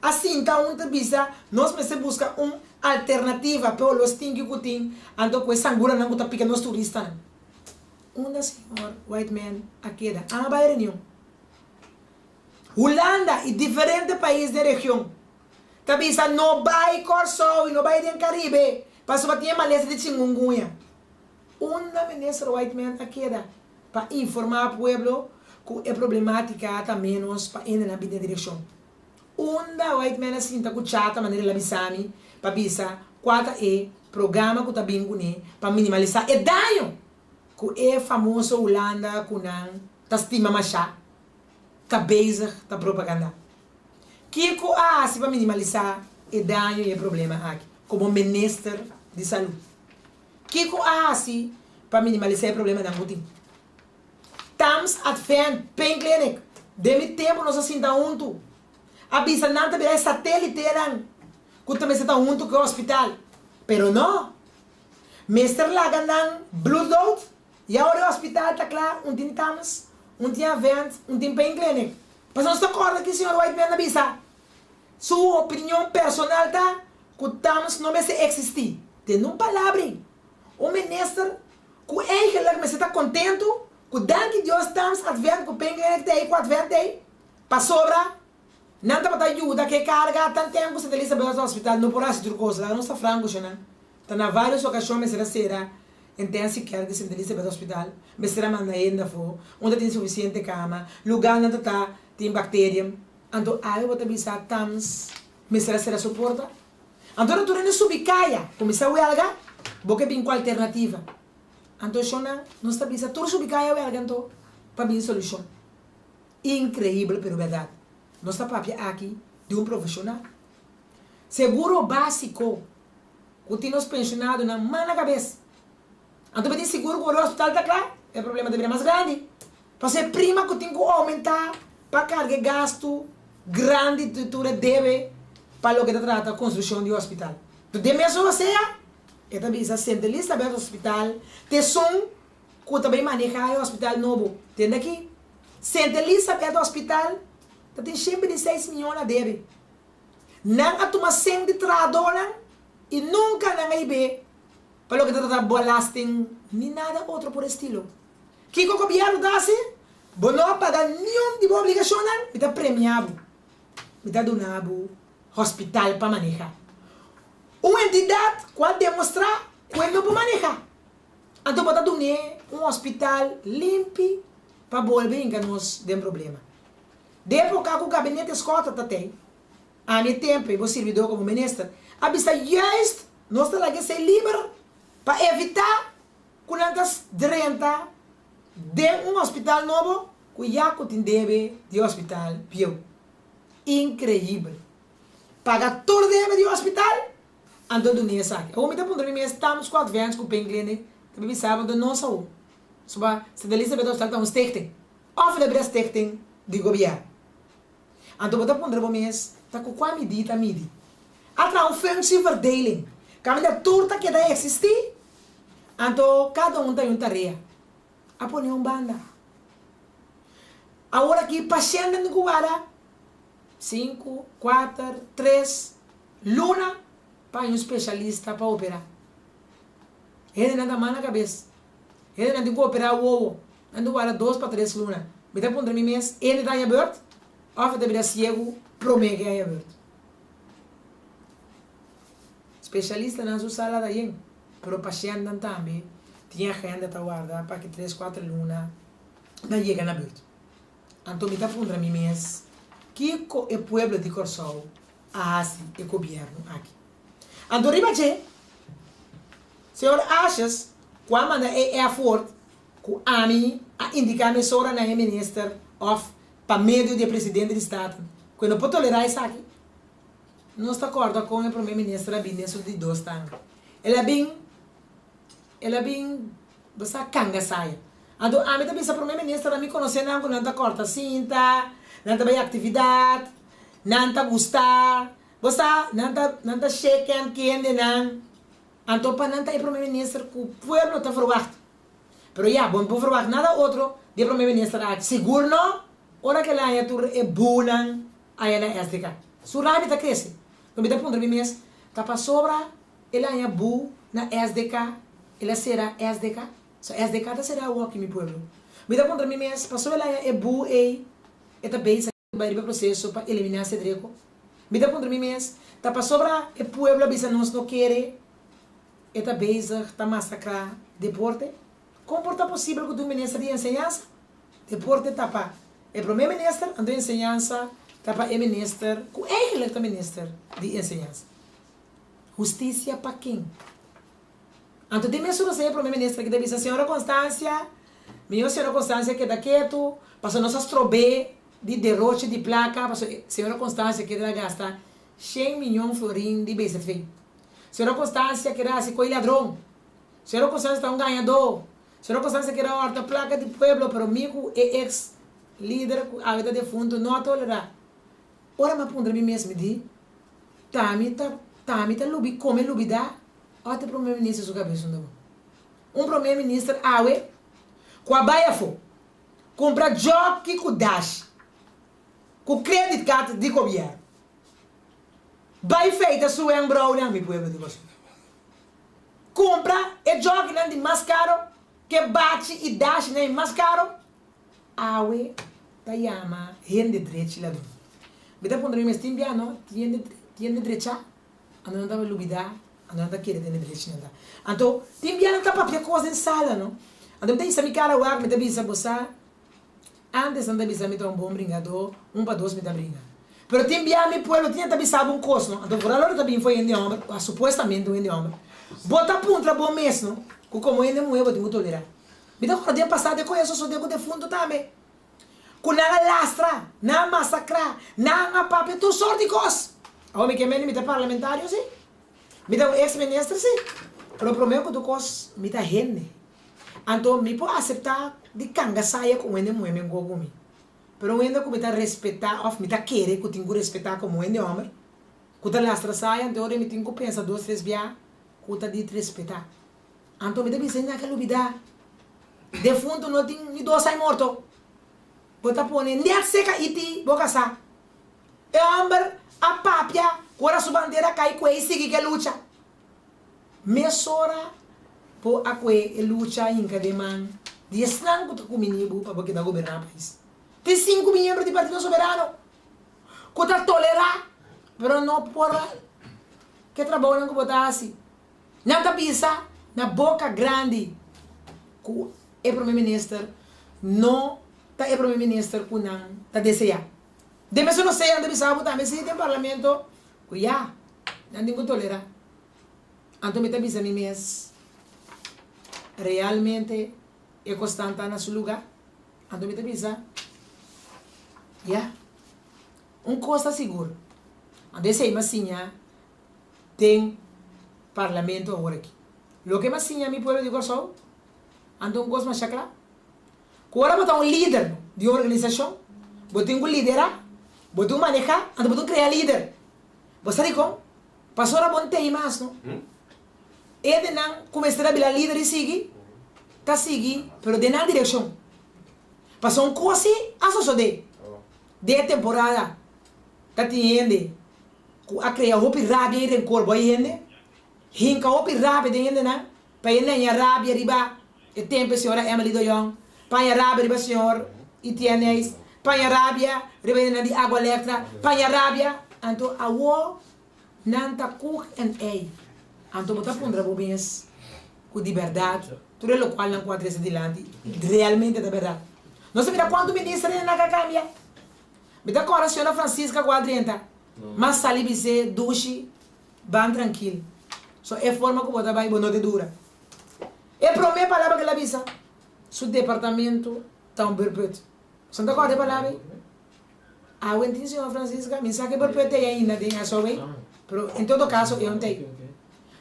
a sinta un ta bisa nos mester buska un alternativa p'e olor stinki ku tin anto ku e sanguranan ku ta pika nos turistanan. Unda señor Whiteman a keda? An a bai reunion. Hulanda i diferente pais den region ta bisa no bai Kòrsou i no bai den Karibe pasobra tin e malesa di chingungunya. Unda minister Whiteman a keda? Pa informá pueblo ku e problemátika ta ménos pa hendenan bin den direkshon. Unda Whiteman a sinta ku chata manera el a bisa mi pa bisa kua ta e programa ku ta bin kuné pa minimalisá e daño ku e famoso Hulanda ku nan ta stima mashá ta bezig ta propagandá. Kiko a hasi pa minimalisá e daño i e problema aki komo minister di salú? Kiko a hasi pa minimalisá e problemanan ku tin? Tams Advent Pain Clinic, Den mi tempu nos a sinta huntu. A bisa nan ta bira e satelitenan ku ta mester ta huntu ku e hospital. Pero no! Mester laga nan bloeddood i awor e hospital ta kla, un tin Tams, un tin Advent, un tin Pain Clinic. Pasobra nos ta kòrda ki señor Whiteman a bisa. Su opinion personal ta ku Tams no mester eksistí. Den un palabra ei, un minister ku eigenlik mester ta kontentu ku danki Dios Tams Advent ku Penklinic ta ei ku Advent ei, pasobra nan tabata yuda ku e karga tan tempu ku Santa Elizabeth Hospital no por hasi tur kos. Laga nos ta franko shona, ta na varios okashon mester a sera Intensive Care di Santa Elizabeth Hospital, mester a manda hende afó, unda tin sufisiente kama, lugánan ta ta tin bakteria. Anto awe bo ta bisa Tams mester a sera su porta? Anto ora tur hende subi kaya kuminsá welga, bo ke bin ku alternativa. Anto shonnan, nos ta bisa tur subi kaya welga anto pa bin solushon. Inkreibel pero bèrdat. Nos ta papia aki di un profeshonal. Seguro básiko ku tin nos penshonadonan man na kabes. Anto bo tin sigur ku ora hospital ta kla, e problema ta bira mas grandi. Pasobra e prima ku tin ku oumentá pa karga e gastu grandi di tur e debe pa loke ta trata konstrukshon di hospital. Anto den mesun rosea e ta bisa Sint Elisabeth Hospital ta esun ku ta bai manehá e hospital nobo. Tende aki, Sint Elisabeth Hospital ta tin 126 mion na debe. Nan a tuma sèn di trahadónan i nunka nan a hib'é pa loke ta trata belasting ni nada otro por estilo. Kiko gobièrnu ta hasi? Bo no a paga niun di bo obligashonnan, mi ta premiá bo. Mi ta duna bo hospital pa manehá. Un entidat ku a demostrá ku e no por manehá. Anto bo ta dun'é un hospital limpi pa bolbe hinka nos den problema. Den epoka ku gabinete Schotten ta tei, ami e tempu ei bo sirbidó komo minister a bisa juist nos ta laga esei liber pa evitá ku nan ta drenta den un hospital nobo ku ya ku tin debe di hospital bieu. Inkreibel. Paga tur debe di hospital, anto duna esaki. Awor mi ta puntra mi mes, Tams ku Advance ku Painclinic ta bibi sa anto nos awor? Soba Sint Elisabeth Hospital ta un stichting òf el a bira stichting di gobièrnu? Anto bo ta puntra bo mes, ta ku kua midí ta midi? A traha un functieverdeling, kaminda tur ta keda eksistí, anto kada un ta un tarea. A pone un banda. Awor aki pashèntnan tin ku warda sinku, kuater, tres luna pa haña un speshalista pa operá. Hendenan ta mal na kabes. Hendenan tin ku operá wowo. Nan ta warda dos pa tres luna. Mi ta puntra mi mes, Ene ta haña beurt òf e ta bira siegu promé ku e haña beurt? Spesialistanan su sala ta yen, pero pashèntnan tambe tin agenda ta warda pa ki tres kuater luna nan yega na beurt. Anto mi ta puntra mi mes, kiko e pueblo di Kòrsou a hasi e gobièrnu aki? Anto riba dje, señor Asjes ku a manda e F-woord. ku ami a indiká mesora na e minister òf pa medio di e presidente di Staten ku e no por tolerá esaki. Nos ta kòrda kon e promé minister a bin den su di dos tanga. El a bin, el a bin, bo sa, kanga saya. Anto ami ta bisa promé minister ami konosé nan ku nan ta kòrta sinta, nan ta bai aktividat, nan ta gusta, bo sa, nan ta, nan ta shake hand ku hendenan. Anto pa nan ta e prome minister ku pueblo ta verwacht. Pero ya, bo no por verwacht nada otro di e prome minister aki. Sigur no ora ku el haña tur e bunan aya na SDK. Su rabia ta krese. Lo mi ta puntra mi mes, ta pasobra el haña bu na SDK el a sera SDK? So SDK ta sera awoki mi pueblo? Mi ta puntra mi mes, pasobra el haña e bu ei e ta bezig bai riba proseso pa eliminá Cedreco? Mi ta puntra mi mes, ta pasobra e pueblo a bisa nos no kere e ta bezig ta masakrá deporte? Kon por ta posibel ku tin un minister di enseñansa? Deporte ta pa e promé minister, anto enseñansa ta pa e minister ku eigenlijk ta minister di enseñansa. Hustisia pa ken? Anto den mesun rosé e prome minister aki ta bisa, Señora Constancia, mijo señora Constancia keda ketu, pasobra nos a strob'é di deroche di placa, pasobra señora Constancia kere a gasta shen miñon florin di BZV. Señora Constancia kere a hasi ko'i ladron. Señora Constancia ta un gañadó. Señora Constancia kere a horta placa di pueblo, pero mi ku e ex lider ku awe ta defunto no a tolerá. Ora mi a puntra mi mes, mi di, Ta mi ta, ta mi ta lubi kome lubidá? Ot e prome minister su kabes unda bo? Un prome minister awe ku a bai afo kumpra joki ku dashi ku credit card di gobierno bai feita su wenkbrauwnan, mi pueblo di Kòrsou, kumpra e jokinan di mas karo ke bachi i dashinan e mas karo awe ta yama hende drechi ladron. Mi ta puntra mi mes tin bia no tin hende tin hende drecha? Anto nan tabata lubidá, anto nan ta kere tene drechi nan ta. Anto, tin bia nan ta papia kos den sala, no? Anto mi ta hisa mi kara wak, mi ta bisa, Bo sa, ántes nan ta bisa mi ta un bon bringadó, un pa dos mi ta bringa. Pero tin bia mi pueblo tin e ta bisa bo un kos, no? Anto foral ora ta bin for hende hòmber, o supuestamente un hende hòmber, bo ta puntra bo mes, no, ku komo hende muhé bo tin ku tolerá. Mi ta kòrda den pasado e koe a sosodé ku defuntu tambe. Ku nan a lastra, nan a masakrá, nan a papia tur sort di kos. Awor mi ke mende mi ta parlamentario si, mi ta un ex minister si, pero promé ku tur kos mi ta hende. Anto mi por aseptá di kanga saya ku un hende muhé mengo ku mi. Pero un hende ku mi ta respetá òf mi ta kere ku tin ku respetá komo hende hòmber ku ta lastra saya, anto ora mi tin ku pensa dos tres bia ku ta di respetá. Anto mi ta bisa hende a ke lubida defuntu no tin ni dos ai morto. Bo ta pone net seka iti bo kasá. E hòmber a papia ku ora su bandera kai kue i sigui ke lucha. Mesora bo a kue e lucha hinka den man di esnan ku ta kumini bo pa bo keda goberná pais. Tin sinku miembro di Partido Soberano ku ta tolerá pero no por ke trabounan ku bo ta hasi. Nan ta bisa na boca grandi cu e Prome Minister no ta e Prome Minister cu nan ta desea. Den mesun osea nan ta bisa bo tambe si den Parlamento cu ya, nan tin cu tolera. Anto mi ta bisa mi mes, realmente e cosnan ta na su lugar? Anto mi ta bisa, ya, un cos ta sigur, anto esey mi a siña den Parlamento awor aki. Loke m'a siña mi pueblo di Kòrsou, anto un kos masha kla, ku ora bo ta un lider di un organisashon, bo tin ku liderá, bo tin ku manehá, anto bo tin ku krea lider. Bo sa dikon? Pasobra bo no tei mas no. E den nan ku mester a bira lider i sigui, ta sigui, pero den nan direkshon. Pasobra un kos si a sosodé den e temporada, ta tin hende ku a krea hopi rabia i renkor bo e hende, hinka hopi rabia den hendenan pa e naña rabia riba e tempu e señora Emily de Jong, pa haña rabia riba señor Etienne Nijs, pa haña rabia riba hendenan di Agua Electra, pa haña rabia, anto awo nan ta koek en ei. Anto bo ta puntra bo mes ku di bèrdat tur e lokualnan ku a trese dilanti realmente ta bèrdat. Nos a mira kuantu minister hendenan ka kambia. Mi ta kòrda señora Francisca ku a drenta, mas sali bis'é, Dushi, ban trankil. So e forma ku bo ta bai bo no ta dura. E promé palabra ku el a bisa. su departamento ta un beurput. Boso no ta kòrda e palabra ei? Awentin señor Francisca, mi sa ke beurput ei ainda den SOW, pero en todo caso e un ta ei.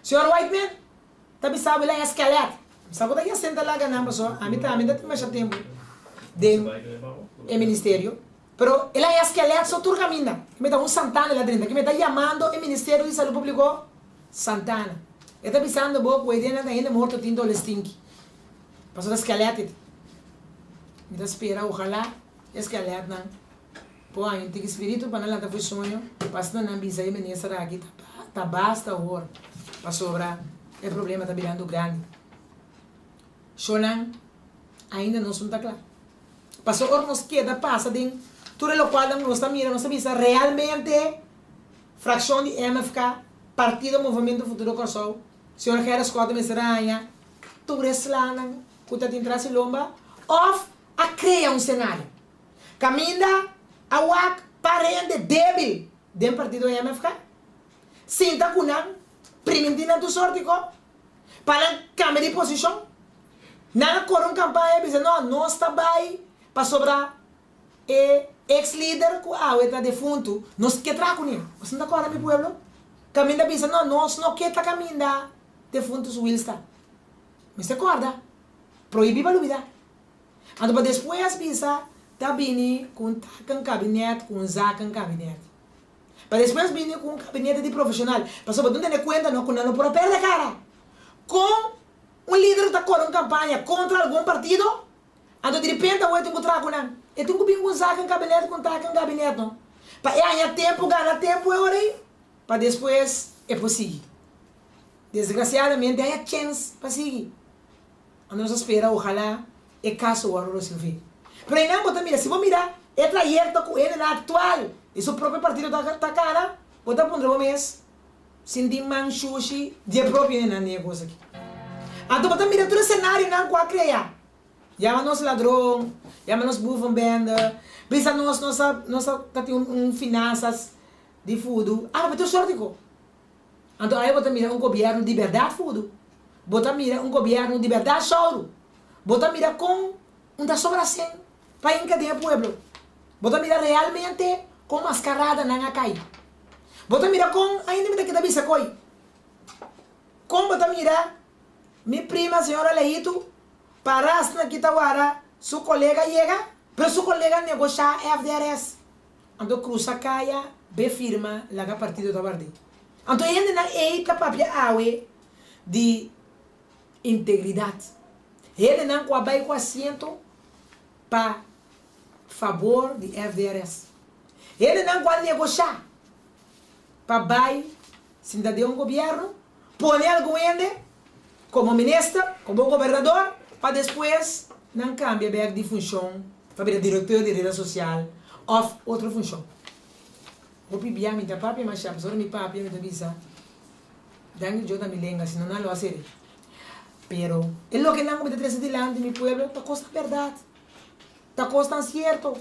Señor Whiteman ta bisa bo el a eskelet. Mi sa ku ta yasenta laga nan pasobra ami tambe ta tin masha tempu den e ministerio. Pero el a eskelet so tur kaminda. Ke mi ta un Santana el a drenta. Ke mi ta yamando e Ministerio di Salud Publico Santana. E ta bisando bo ku e dianan ta hende morto tin dole stinki. Pasobra skelet e tin. Mi ta spera ojalá e skeletnan por haña un tiki spiritu pa nan lanta for soño pa asina nan bisa e minister aki ta basta awor pasobra e problema ta birando grandi. Shownan ainda nos no ta kla. Pasobra ora nos keda pasa den tur e lokualnan ku nos ta mira, nos ta bisa realmente frakshon di MFK, Partido Movemento Futuro Kòrsou, señor Gerrit Schotte mester a haña tur e slanan ku ta tin tras di lomba òf a krea un senario kaminda a wak par hende débil den partido MFK, sinta ku nan, primintí nan tur sorti kos pa nan kambia di posishon. Nan a kore un kampaña bisa no, nos ta bai pasobra e ex lider ku awe ta defuntu, nos ke traha kuné. Boso no ta kòrda mi pueblo? Kaminda bisa no, nos no ke ta kaminda defuntu su wil sta. Mester kòrda, prohibí pa lubidá. Anto pa despues bisa ta bini ku un takenkabinet ku un zakenkabinet. Pa despues bini ku un kabinete di profeshonal. Pasobra bo ta tene kuenta no ku nan no por a pèrdè kara. Kon Un lider ta kore un kampaña kontra algun partido, anto diripente awor e tin ku traha ku nan. E tin ku bin ku un zakenkabinet, ku un takenkabinet no. Pa e haña tempu, gana tempu e ora ei, pa despues e por sigui. Desgrasiadamente haña chèns pa sigui. Anto nos a spera ojalá e kaso wòrdu resolvé. Pero einan bo ta mira, si bo mira e trayekto ku hendenan aktual di su propio partido ta kana, bo ta puntra bo mes, Sinti man shushi di e propio hendenan den e kos aki. Anto bo ta mira tur e senarionan ku a krea. Yama nos ladron, yama nos boevenbende, bisa nos nos a nos a ta tin un finansas di fudu. A papia tur sort di kos. Anto awe bo ta mira un gobièrnu di bèrdat fudu. Bo ta mira un gobièrnu di bèrdat souru. Bo ta mira kon un ta sobra sen pa hinka den e pueblo. Bo ta mira realmente kon maskaradanan a kai. Bo ta mira kon ainda mi ta keda bisa koi. Kon bo ta mira mi prima señora Leitu para asina ki ta wara su kolega yega, pero su kolega negoshá FDRS. Anto krusa kaya be firma laga partido ta ward'é. Anto e hendenan ei ta papia awe di integridat. Hendenan ku a bai ku asiento pa fabor di FDRS. Hendenan ku a negoshá pa bai sinta den un gobièrnu, pone algun hende komo minister, komo gobernador, pa despues nan kambia bèk di funshon pa bira direktor di reda sosial òf otro funshon. Hopi bia mi ta papia mashá, pasobra mi papia mi ta bisa, Danki Dios na mi lenga, sino nan lo a seri. Pero e lokenan ku mi ta trese dilanti mi pueblo ta kos ta bèrdat, ta kos tan sierto.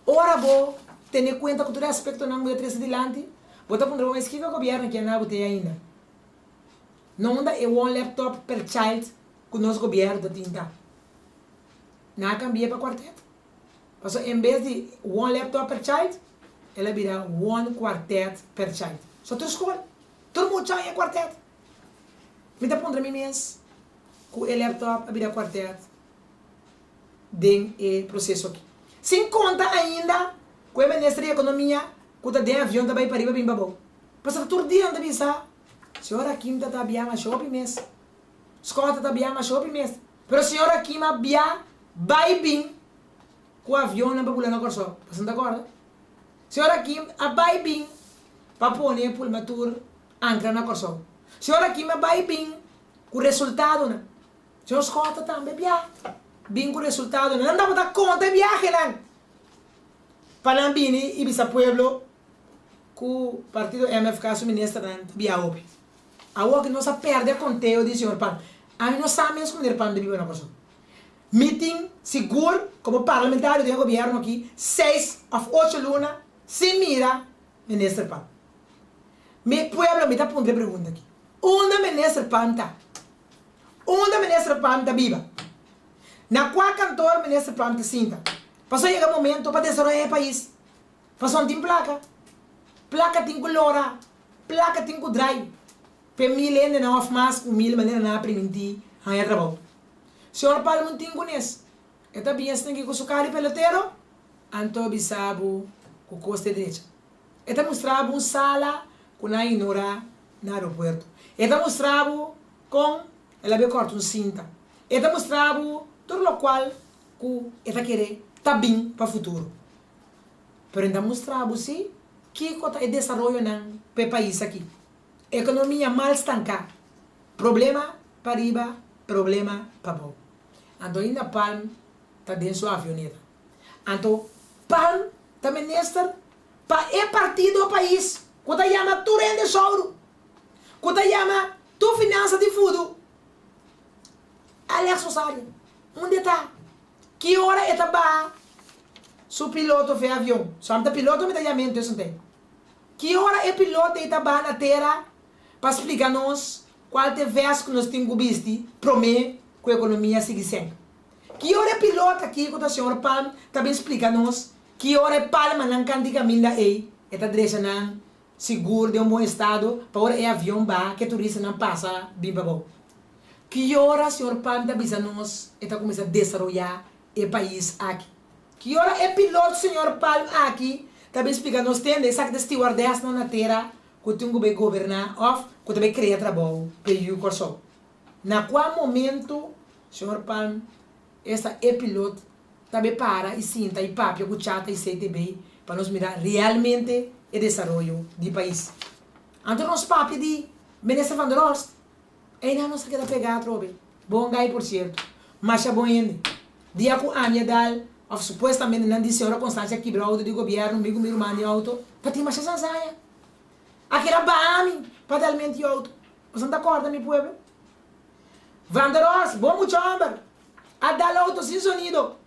Ora bo tene kuenta ku tur e aspektonan ku bo ta trese dilanti, bo ta puntra bo mes kiko gobièrnu kier na bo te ainda. No unda e one laptop per child ku nos gobièrnu ta tin ta. Nan a kambia pa kwartet. Pasobra en bes di one laptop per child, el a bira one kwartet per child. So tur skol, tur mucha haña kwartet. Mi ta puntra mi mes ku e laptop a bira kwartet. den e proceso aki. Sin conta ainda cu e minister di economia cu ta den avion ta bay pariba bin pabou. Pasobra tur dia nan ta bisa, Señor Hakim ta ta bia masha hopi mes. Scott ta ta bia masha hopi mes. Pero señor Hakim a bia bay bin cu avionnan pa bula na Corsou. Boso no ta corda? Señor Hakim a bay bin pa pone e pulmatour ancra na Corsou. Señor Hakim a bay bin cu resultadonan. Señor Schotte tambe bia bin cu resultadonan. Nan tabata conta e biahenan pa nan bini y bisa pueblo cu partido MFK su ministernan ta bia hopi. Awor cu nos a perde conteo di señor Palm. Ami no sa mes cu meneer Palm ta biba na Corsou. Mi tin sigur como parlamentario den e gobierno aki seis of ocho luna sin mira minister Palm. Mi pueblo mi ta puntra e pregunta aki. Unda minister Palm ta? Unda Minister Palm ta biba? Na kua kantor Minister Palm ta sinta? Pasobra yega momento pa desaroya e pais. Pasobra no tin plaka. Plaka tin ku lora. Plaka tin ku drai. P'e mil hendenan òf mas ku mil manera nan a primintí haña trabou. Señor Palm un tin kunes. E ta bin esnan ki ku su kara di pelotero, anto bisa bo ku kos ta drecha. E ta mustra bo un sala ku nan a inorá na aeropuerto. E ta mustra bo kon el a bai kòrta un sinta. E ta mustra bo tur lokual ku e ta kere ta bin pa futuro. Pero e ta mustra bo si kiko ta e desaroyonan pa e pais aki. Ekonomia mal stanká. Problema pa riba, problema pa bou. Anto ainda Palm ta den su avioneta. Anto Palm ta minister pa e partido pais ku ta yama tur hende souru, ku ta yama tur finansa di fudu. Alex Rosario, unda e ta? Ki ora e ta baha su piloto fe avion? So ami ta piloto mi ta yam'e entonces un tempo. Ki ora e piloto ei ta baha na tera pa splika nos kual ta e vès ku nos tin ku bisti promé ku ekonomia sigui senk? Ki ora e pilot aki ku ta señor Palm ta bin splika nos ki ora e palmanan kan di kaminda ei e ta drecha nan sigur den un bon estado pa ora e avion baha ku e turistanan pasa bin pabou? Ki ora señor Palm ta bisa nos e ta kuminsá desaroyá e pais aki? Ki ora e pilot señor Palm aki ta bin splika nos tende esaki ta stewardessnan na tera ku tin ku bai goberná òf ku ta bai krea trabou pa e yu Kòrsou? Na kua momento Señor Palm, esta e pilot ta be para y sinta y papia cu Chata y CTB pa nos mira realmente e desaroyo di pais. Anto nos papia di Minister van der Horst, eynan nos a keda pega atrobe. Bon guy por cierto. Masha bon hende. Dia cu ami a dal, of supuestamente nan di Señora Constancia a kibra auto di gobierno, mi cu mi ruman di auto, ta tin masha zanzaya. A keda baha mi pa dal menti auto. Boso no ta corda mi pueblo? Van der Horst, bon mucha homber, a dal auto sin sonido.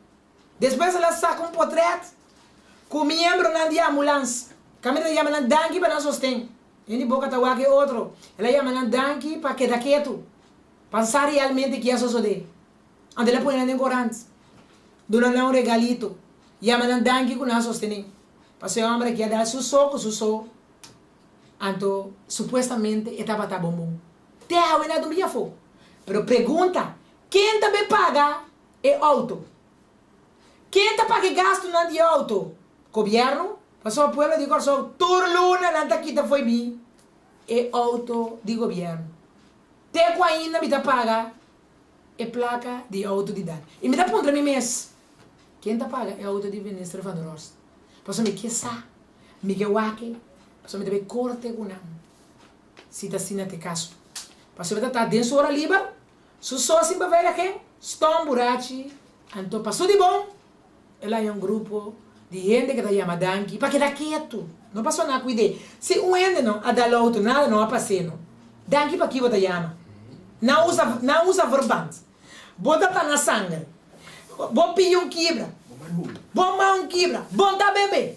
Despues el a saca un potret cu miembronan di ambulans. Caminda ta yama nan danki pa nan sosten. Hende boca ta wak e otro. El a yama nan danki pa keda ketu, pa sa realmente ki a sosode. Anto el a pone nan den corant, duna nan un regalito, yama nan danki cu nan a sostene. Pasobra e homber aki a dal su so cu su so, anto supuestamente e tabata bon bon. Te awe na dun bia afó. Pero pregunta, ken ta bay paga e auto? Ken ta paga e gastunan di e auto? Gobierno? Pasobra pueblo di Kòrsou tur luna nan ta kita fo'i mi e auto di gobierno. Te ku ainda mi ta paga e plaka di e auto di dan. I mi ta puntra mi mes, ken ta paga e auto di Minister Van der Horst? Pasobra mi ke sa, mi ke wak e, pasobra mi ta bay korte ku nan. Si ta asina ta e kaso. Pasobra e ta ta den su ora liber, su so sin beveiliging, stom burachi, anto pa su di bon, el haña un grupo di hende ke ta yama danki pa keda ketu, no pa sona kuid'é. Si un hende no a dal outo, nada no a pas'é no. Danki pa ki bo ta yama? Nan usa nan usa verband. Bo ta ta na sanger. Bo pia un kibra. Bo man un kibra. Bo ta bebe.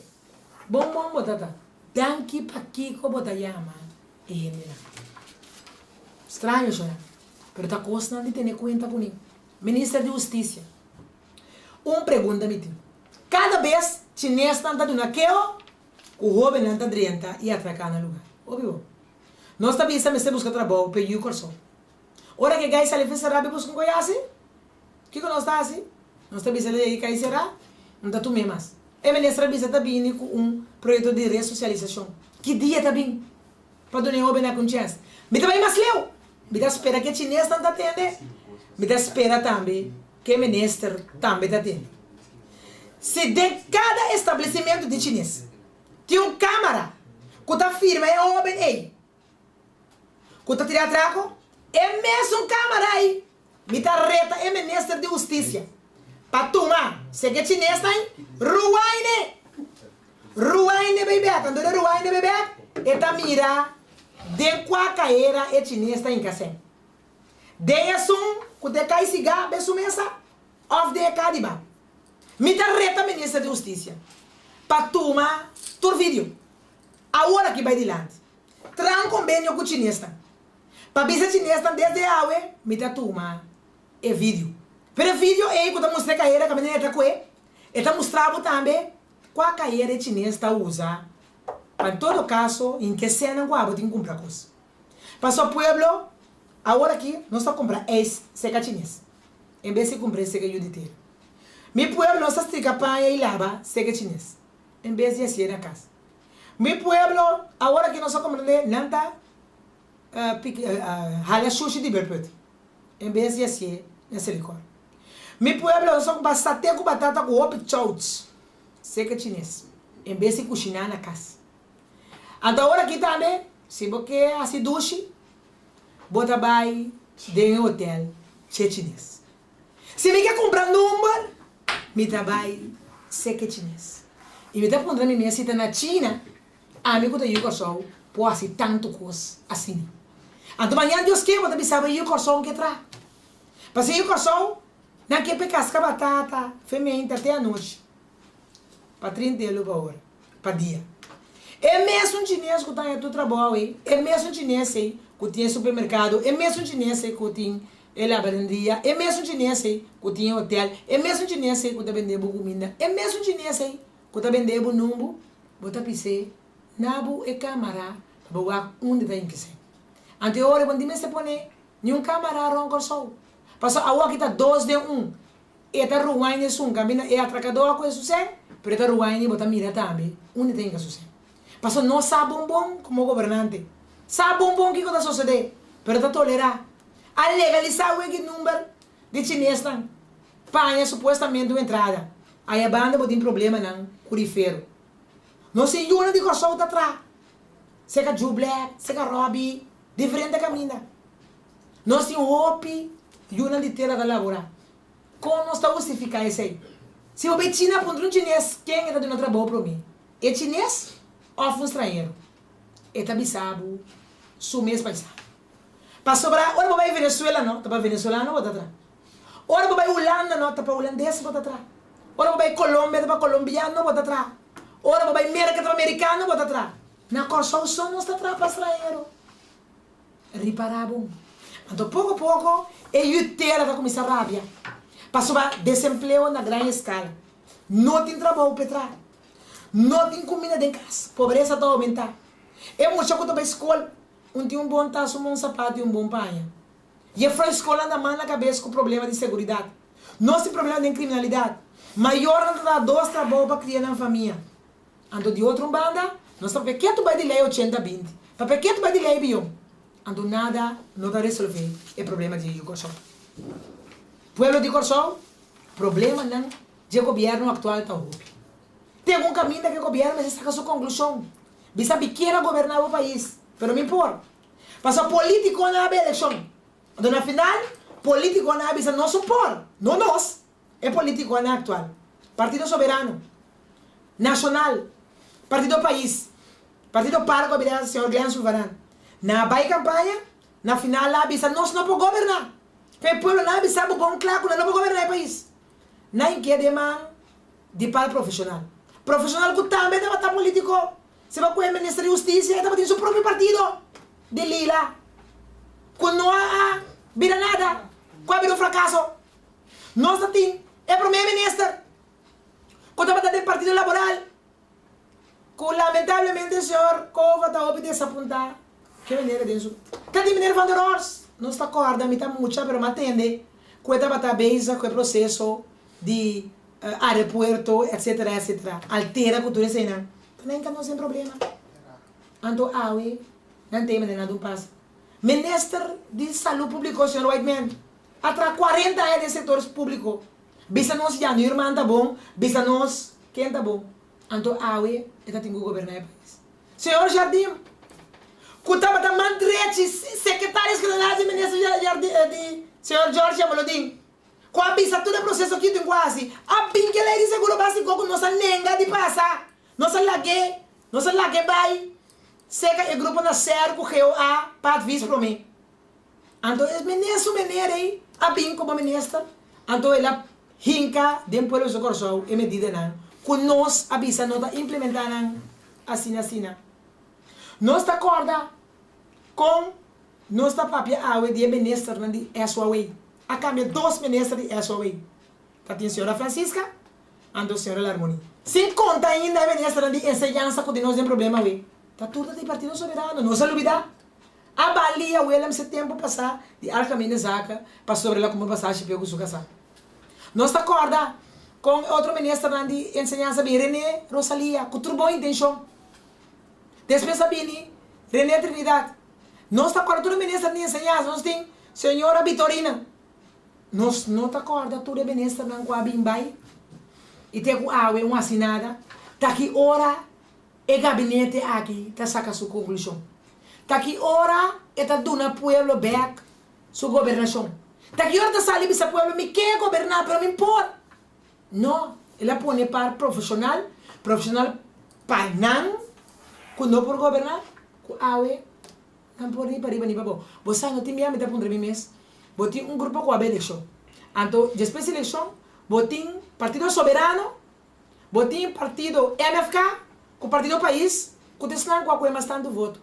Bon bon bo ta ta. Danki pakiko bo ta yama e hendenan. Straño shona, pero ta kosnan di tene kuenta kuné. Minister di Hustisia, un pregunta mi tin. Kada bes chinesnan ta duna keo ku hóbennan ta drenta i atraká na lugá. Obi bo. Nos ta bisa mester buska trabou p'e yu Kòrsou. Ora ku e gai sali fin será bai buska un koyasi? Kiko nos ta hasi? Nos ta bisa lei kai será, no ta tum'é mas. E minister a bisa ta bini ku un proyekto di resosialisashon. Ki dia ta bin pa duna e hóbennan un chèns? Mi ta bai mas leu! Mi ta spera ku e chinesnan ta tende. Mi ta spera tambe ku e minister tambe ta tende. Si den kada establesimentu di chines tin un kámara ku ta firma e hóben ei ku ta tira atrako, e mesun kámara ei Mi ta reta e minister di hustisia pa tuma seke chines nan ruwaine ruwaine bay bek anto de ruwaine bay bek e ta mira den kua kaera e chines ta hinka sen den esun ku ta e kai siga be su mesa of den e ka di ba mi ta reta minister di hustisia pa tuma tur video awor aki bay dilanti traha un kombenio ku chines nan. Pa bisa chinesnan desde awe mi ta tuma e video. Pero e video ei ku ta mustra e kahera kaminda e ta kue, e ta mustra bo tambe kua kahera e chines ta usa pa en todo kaso i en ke senan ku abo tin kumpra kos. Pasobra pueblo, awor aki nos ta kumpra eis seka chines en bes di kumpra e seka yu di tera. Mi pueblo nos ta strika paña i laba seka chines en bes di hasié na kas. Mi pueblo, awor aki nos a komprendé nan ta hala shushi di berput en bes di hasié na Selikor. Mi pueblo nos a kumpra saté ku batata ku hopi chouts seka chines en bes di kushiná na kas. Anto awor aki tambe si bo ke hasi dushi bo ta bai den e hotel che chines. Si mi ke kumpra number mi ta bai seke chines. I mi ta puntra mi mes si ta na China ami ku ta yu Kòrsou por hasi tantu kos asina. Anto mañana Dios ke bo ta bisa bo yu Kòrsou ke tra. Pasobra yu Kòrsou nan ke pe kaska batata fementa te anochi. Pa trinta elo pa ora, pa dia. E mesun chines ku ta haña tur trabou ei, e mesun chines ei ku tin e supermerkado, e mesun chines ei ku tin e lavanderia, e mesun chines ei ku tin e hotel, e mesun chines ei ku ta bende bo kuminda, e mesun chines ei ku ta bende bo numbu, bo ta pis'é na bo e kamara pa bo wak unda ta inkisé. Anto e ora bo no tin mester pone niun kamara rònt Kòrsou, pasobra awor aki ta dos den un. E ta ruwain esun kaminda e atrakadó a kohe su sèn, pero e ta ruwain i bo ta mira tambe unda ta hinka su sèn. Pasobra no sa bon bon komo gobernante sa bon bon kiko ta sosodé, pero ta tolerá. A legalisá wiki number di chinesnan pa haña supuestamente un entrada. Aya banda bo tin problemanan ku rifero. Nos tin yunan di Kòrsou ta traha seka Joe Black, seka Robbie, diferente kaminda. Nos tin hopi yunan di tera ta laborá. Kon nos ta hustifiká esei? Si bo bai China puntra un chines ken e ta duna trabou promé, e chines òf un strañero? E ta bisa bo su mes paisano. Pasobra ora bo bai Venezuela no ta pa venezolano bo ta traha. Ora bo bai Hulanda no ta pa hulandes bo ta traha. Ora bo bai Colombia ta pa colombiano bo ta traha. Ora bo bai Merka ta pa merikano bo ta traha. Na Kòrsou so nos ta traha pa strañero. Ripará bon. Anto poko poko e yu tera ta kuminsá rabia pasobra desempleo na gran eskala. No tin trabou p'e traha. No tin kuminda den kas. Pobresa ta oumentá. E mucha ku ta bai skol un tin un bon tas, un bon sapato i un bon paña. Jefrou skolnan ta man na kabes ku problema di seguridat. Nos tin problema den kriminalidat. Mayornan ta traha dos trabou pa kria nan famia. Anto di otro un banda, nos ta papia ketu bai di lei ochenta 20, papia ketu bai di lei biyon. Anto nada no ta resolve e problema di e yu Kòrsou. Pueblo di Kòrsou, problemanan dje gobièrnu aktual ta hopi. Tin algun kaminda ku e gobièrnu mester saka su konklushon. Bisa mi kier a goberná bo pais, pero mi por. Pasobra polítikonan a bai elekshon. Anto na final, polítikonan a bisa nos un por, no nos. E politiconan actual, Partido Soberano, Nacional, Partido Pais, Partido par cu a bira señor Glenn Sulvaran, nan a bay campaña, na final nan a bisa nos no por goberna. Cu e pueblo nan a bisa bo bon cla cu nan no por goberna e pais. Nan inkia den man di par profesional. Profesional cu tambe tabata politico. Si bo cu e minister di husticia e tabatin su propio partido di lila cu no a bira nada, cu a bira un fracaso. Nos ta tin e prome minister cu tabata den Partido Laboral cu lamentablemente señor Cova ta hopi desapunta ke manera den su ta tin meneer Van der Horst nos ta corda mi ta mucha pero mi a tende cu e tabata bezig cu e proceso di aeropuerto etcetera etcetera altera cu tur eseynan ta nan enca nos den problema anto awe nan ta e manera nan ta un pasa minister di salud publico señor Whiteman. A traha cuarenta aña den sector publico. Bisa nos Jan Huurman ta bon, bisa nos ken ta bon. Anto awe e ta tin cu goberna e pais. Señor Jardim, cu tabata man drechi secretario general di minister di señor George Jamaloodin, cu a bisa tur e proceso ki tin cu haci, a bin ke ley di seguro basico cu nos a nenga di pasa. Nos a lag'e, nos a lag'e bay cerca e grupo na ser cu GOA pa advies prome. Anto e menesu meneer ei a bin komo minister, anto el a hinka den pueblo su Kòrsou e medidanan ku nos a bisa no ta implementá nan asina asina. Nos ta kòrda kon nos ta papia awe di e ministernan di SOAW. A kambia dos minister di SOA. Ta tin señora Francisca anto señora Larmonie. Sin konta ainda e ministernan di enseñansa ku tin nos den problema awe. Ta tur ta di Partido Soberano. Nos a lubida. A balia Willem se tempu pasá di Algemene Zaken pasobra el a kumpra pasashi p'e ku su kasá. Nos ta kòrda kon e otro ministernan di enseñansa bin, René Rosalia, ku tur bon intenshon. Despues a bini René Trinidad. Nos ta kòrda tur e ministernan di enseñansa. Nos tin señora Bitorina. Nos no ta kòrda tur e ministernan ku a bin bai i te ku awe un hasi nada. Ta ki ora e gabinete aki ta saka su konklushon? Ta ki ora e ta duna pueblo bèk su gobernashon? Ta ki ora ta sali bisa pueblo mi ke goberná pero mi por? No, el a pone par profeshonal, profeshonal pa nan ku no por goberná, ku awe nan por ni pariba ni pabou. Bo sa no tin bia mi ta puntra mi mes, bo tin un grupo ku a bai elekshon, anto despues di elekshon bo tin Partido Soberano, bo tin partido MFK ku Partido Pais ku ta esnan ku a kohe mas tantu voto.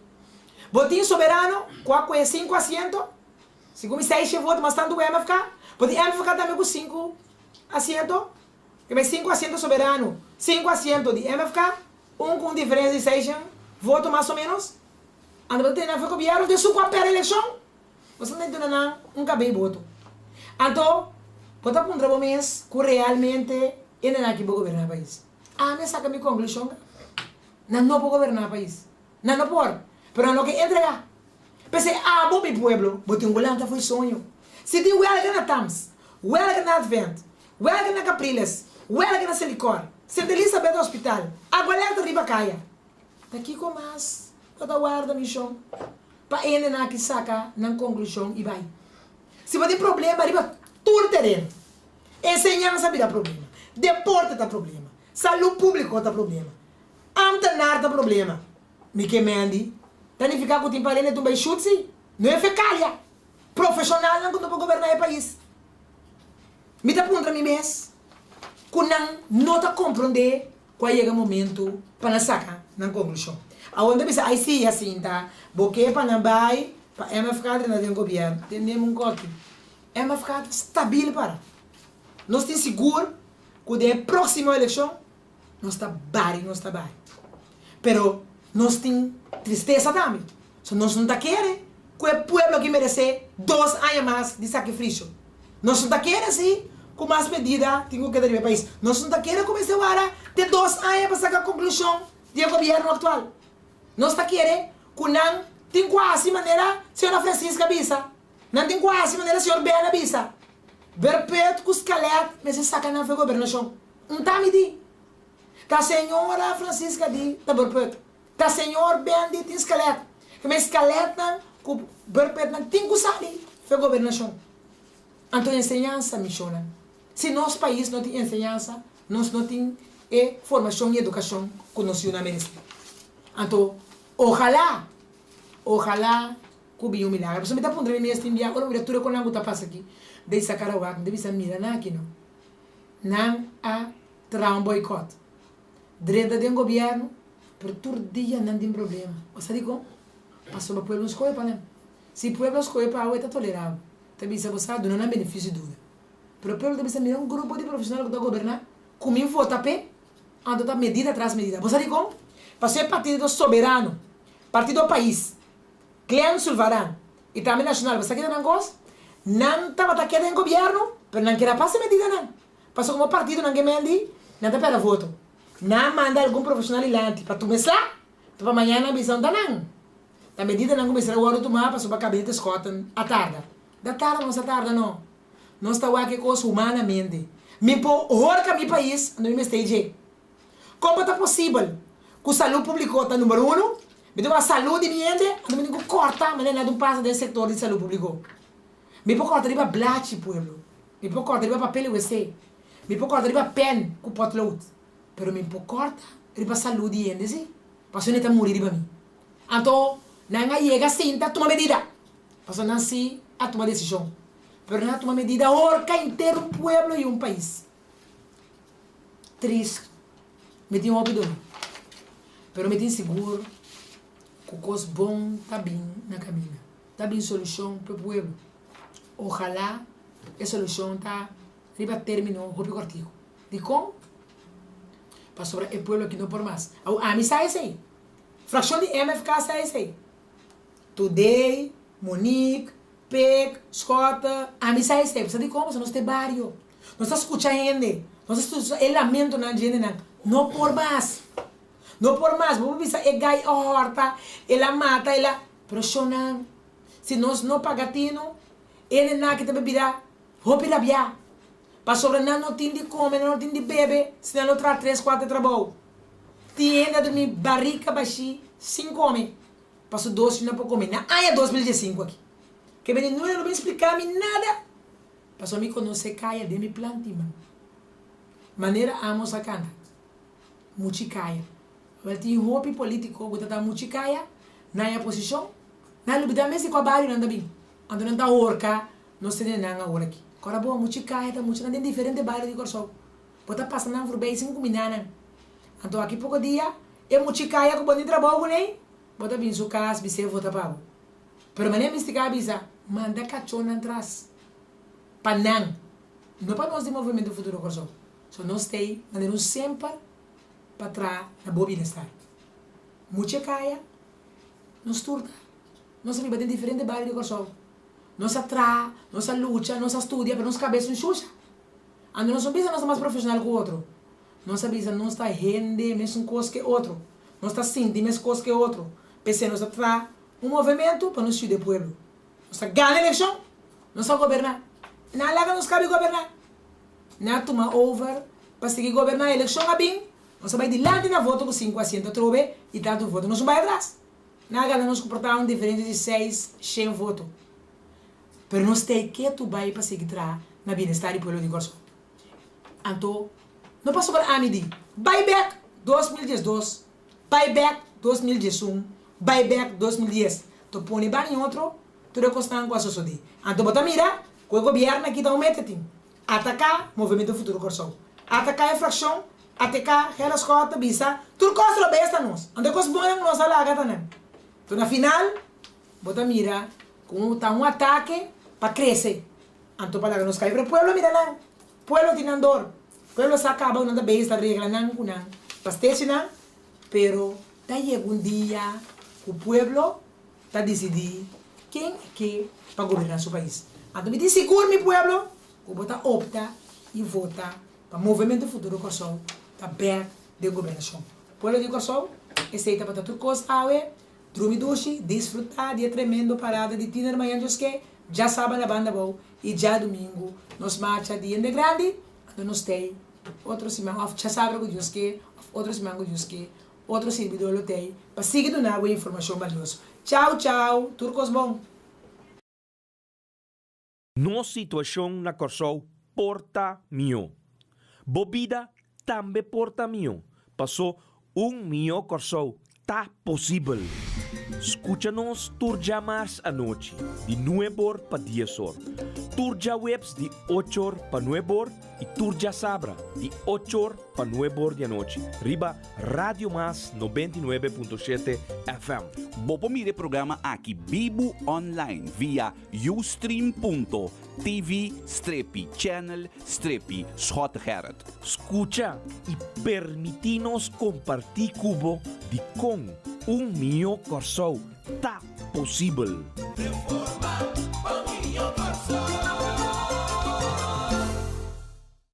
Bo tin Soberano ku a kohe sinku asiento, segun mi seis voto mas tantu ku MFK, bo tin MFK tambe ku sinku Asiento, Ke bai sinku asiento Soberano, sinku asiento di MFK, un ku un diferensia di seishen voto mas o menos. Anto bo ta tene afe gobièrnu den su ku a pèrdè elekshon, bo sa ta duna nan un kabei boto. Anto bo ta puntra bo mes ku realmente e nan aki bo goberná pais. Ami a saka mi konklushon, nan no por goberná pais. Nan no por, pero nan no ke entregá. P'esei abo, mi pueblo, bo tin ku lanta fo'i soño. Si tin wèlga na Tams, wèlga na Advent, wèlga na Capriles, wèlga na Selikor, Sint Elisabeth Hospital, agualerta riba kaya, ta kiko mas bo ta warda, mi shon, pa hendenan aki saka nan konklushon i bai? Si bo tin problema riba tur tereno, enseñansa bira problema, deporte ta problema, salú públiko ta problema, Ambtenaar ta problema. Mi ke mendi ta nifiká ku tin parende tumba e shut si. No e fekalia. Profeshonalnan ku no por goberná e pais. Mi ta puntra mi mes ku nan no ta komprondé ku a yega momentu pa nan saka nan konklushon. Awor nan ta bisa ay si Jacinta bo ke pa nan bai pa MFK drenta den gobièrnu. Tendem un koki. MFK ta stabil para. Nos tin sigur ku den e próksimo elekshon Nos ta bari, nos ta bari. Pero nos tin tristesa tambe. So nos no ta kere ku e pueblo aki meresé dos aña mas di sakrifisio. Nos no ta kere si ku mas medida tin ku keda riba e pais. Nos no ta kere ku mester wara te dos aña pa saka konklushon di e gobièrnu aktual. Nos ta kere ku nan tin ku hasi manera señora Francisca a bisa. Nan tin ku hasi manera señor Ben a bisa. Berpet ku Scalet mester saka nan for e gobernashon. Un ta mi di, Ta señora Francisca di ta berput. Ta señor Ben di tin skelet. Ke men skeletnan ku berputnan tin ku sali fe gobernashon. Anto enseñansa, mishonnan. Si nos pais no tin enseñansa, nos no tin e formashon i edukashon ku nos yunan meresé. Anto, ojalá, ojalá ku bin un milagro. Pasobra mi ta puntra mi mes tin bia ora mi mira tur e konan ku ta pasa aki den Sakarawak, mi ta bisa mira nan aki no. Nan a traha un boycott. Drenta den gobierno, pero tur dia nan tin problema. Bo sa dikon? Pasobra pueblo no skohe pa nan. Si pueblo skohe pa awe ta tolerabo. Ta bisa bo sa duna nan beneficio di duda. Pero pueblo ta bisa mira un grupo di profesional ku ta goberna, ku mi vota p'e, anto ta medida tras medida. Bo sa dikon? Pasobra e partido soberano, partido pais, Glenn Sulvaran i tambe Nacional bo sa kita nan kos? Nan tabata keda den gobierno pero nan keda pasa e medidanan. Pasobra komo partido nan ke mendi nan ta pèrdè voto. Nan manda algun profesional dilanti pa tuma e sla, ta pa mañana nan bisa unda nan. Ta medidanan ku mester a wòrdu tumá pasobra kabinete Schotten a tarda. Da tarda nos a tarda no. Nos ta wak e kos humanamente. Mi por horka mi pais anto mi mester dje. Kon bo ta posibel ku salú públiko ta number uno? Mi ta wak salú di mi hende, anto mi tin ku kòrta manera nada un pasa den sektor di salú públiko. Mi por kòrta riba blachi, pueblo. Mi por kòrta riba papel i wc. Mi por kòrta riba pèn ku pòtlood. Pero mi por kòrta riba salú di hende sí, pasobra hende ta muri riba mi. Anto nan a yega sinta tuma medida, pasobra nan sí a tuma desishon. Pero nan a tuma medida horka henter un pueblo i un pais. Tristu. Mi tin hopi doló. Pero mi tin sigur ku kos bon ta bin na kaminda. Ta bin solushon pa e pueblo. Ojalá. E solushon ta riba término hopi kòrtiku. Dikon? Pasobra e pueblo aki no por mas. Awo ami sa esei. Frakshon di MFK sa esei. Today, Monique, Pek, Schotte, ami sa esei. Bo sa dikon? Pasobra nos ta e bario. Nos ta skucha hende. Nos ta skucha e lamentonan di hendenan. No por mas. No por mas. Bo por bisa e gai a hòrta, el a mata, el a. Pero shonnan, si nos no paga tinu, hendenan aki ta bira hopi rabiá. Pasobra nan no tin di kome, nan no tin di bebe, si nan lo traha tres kuater trabou. Tin hende a drumi barika bashí sin kome, paso dos yu nan por kome na aña 2015 aki. Ke bini nunca no bin splika mi nada, pasobra mi konosé kaya den mi planti man. Manera Amos a kanta, Muchi kaya. Wel tin hopi politico cu ta ta muchi caya na e oposicion, nan lubida mes di cua bario nan ta bin. Anto nan ta horca nos tene nan awor aki. Cora bo, muchi caya ta mucha nan den diferente bario di Corsou. Bo ta pasa nan voorbij sin cuminda nan. Anto aki poco dia e muchi caya cu bo tin trabou cu nei, bo ta bin su cas bis'é vota pa bo. Pero manera Mistica a bisa, manda cachonan tras pa nan, no pa nos di Movimento Futuro Corsou. So nos t'ey manera un semper pa traha na bo bienestar. Mucha kaya, nos tur ta. Nos a biba den diferente bario di Kòrsou. Nos a traha, nos a lucha, nos a studia, pero nos kabes un shusha. Anto nos no bisa nos ta mas profeshonal ku otro. Nos a bisa nos ta hende mesun kos ke otro. Nos ta sinti mes kos ke otro. P'esei nos a traha un movementu pa nos yuda e pueblo. Nos a gana elekshon, nos a goberná. Nan a laga nos kabi goberná. Nan a tuma over pa sigui goberná. Elekshon a bin, nos a bai dilanti na voto ku sinku asiento atrobe i tantu voto nos no bai atras. Nan a gana nos ku por ta un diferensia di 600 voto. Pero nos ta ei ketu bai pa sigui traha na bienestar di pueblo di Kòrsou. Anto, no pasobra ami di, bai bèk 2012, bai bèk 2011, bai bèk 2010. To pone bani otro tur e kosnan ku a sosodé. Anto bo ta mira ku e gobièrnu aki ta un meta tin. Ataká Movemento Futuro Kòrsou. Ataká e frakshon, ateka Gerda Schotte bisa tur kos robes ta nos. Anto e kos bonnan ku nos a laga ta nan. Anto na final bo ta mira ku ta un atake pa krese. Anto pa laga nos kai. Pero pueblo mira nan. Pueblo tin nan dor. Pueblo sa kaba ku nan ta bezig ta regla nan ku nan pastechinan. Pero ta yega un dia ku pueblo ta disidí ken e ke pa goberná su pais. Anto mi tin sigur mi pueblo ku bo ta opta i vota pa Movemento Futuro Kòrsou ta bèk den gobernashon. Pueblo di Kòrsou, esei tabata tur kos awe. Drumi dushi, disfrutá di e tremendo parada di tiner mañan djoské, djasaba na Banda Bou i djadumingu nos marcha di hende grandi. Anto nos t'ei otro siman òf djasabra ku Dios ke òf otro siman ku Dios ke. Otro sirbidor lo t'ei pa sigui duna bo informashon balioso. Chau chau! Tur kos bon! Nos situashon na Kòrsou por ta mihó. Bo bida tambe por ta mihó, pasó un mihó Kòrsou ta posibel. Skucha nos tur djamars anochi di nueb'or pa dies'or, tur djaweps di och'or pa nueb'or i tur djasabra di och'or pa nueb'or di anochi riba Radio Mas 99.7 FM. Bo por mira e programa aki bibu online via ustream.tv strepi channel strepi Schottegerrit. Skucha i permití nos kompartí ku bo dikon un mihó Kòrsou ta posibel. Reforma.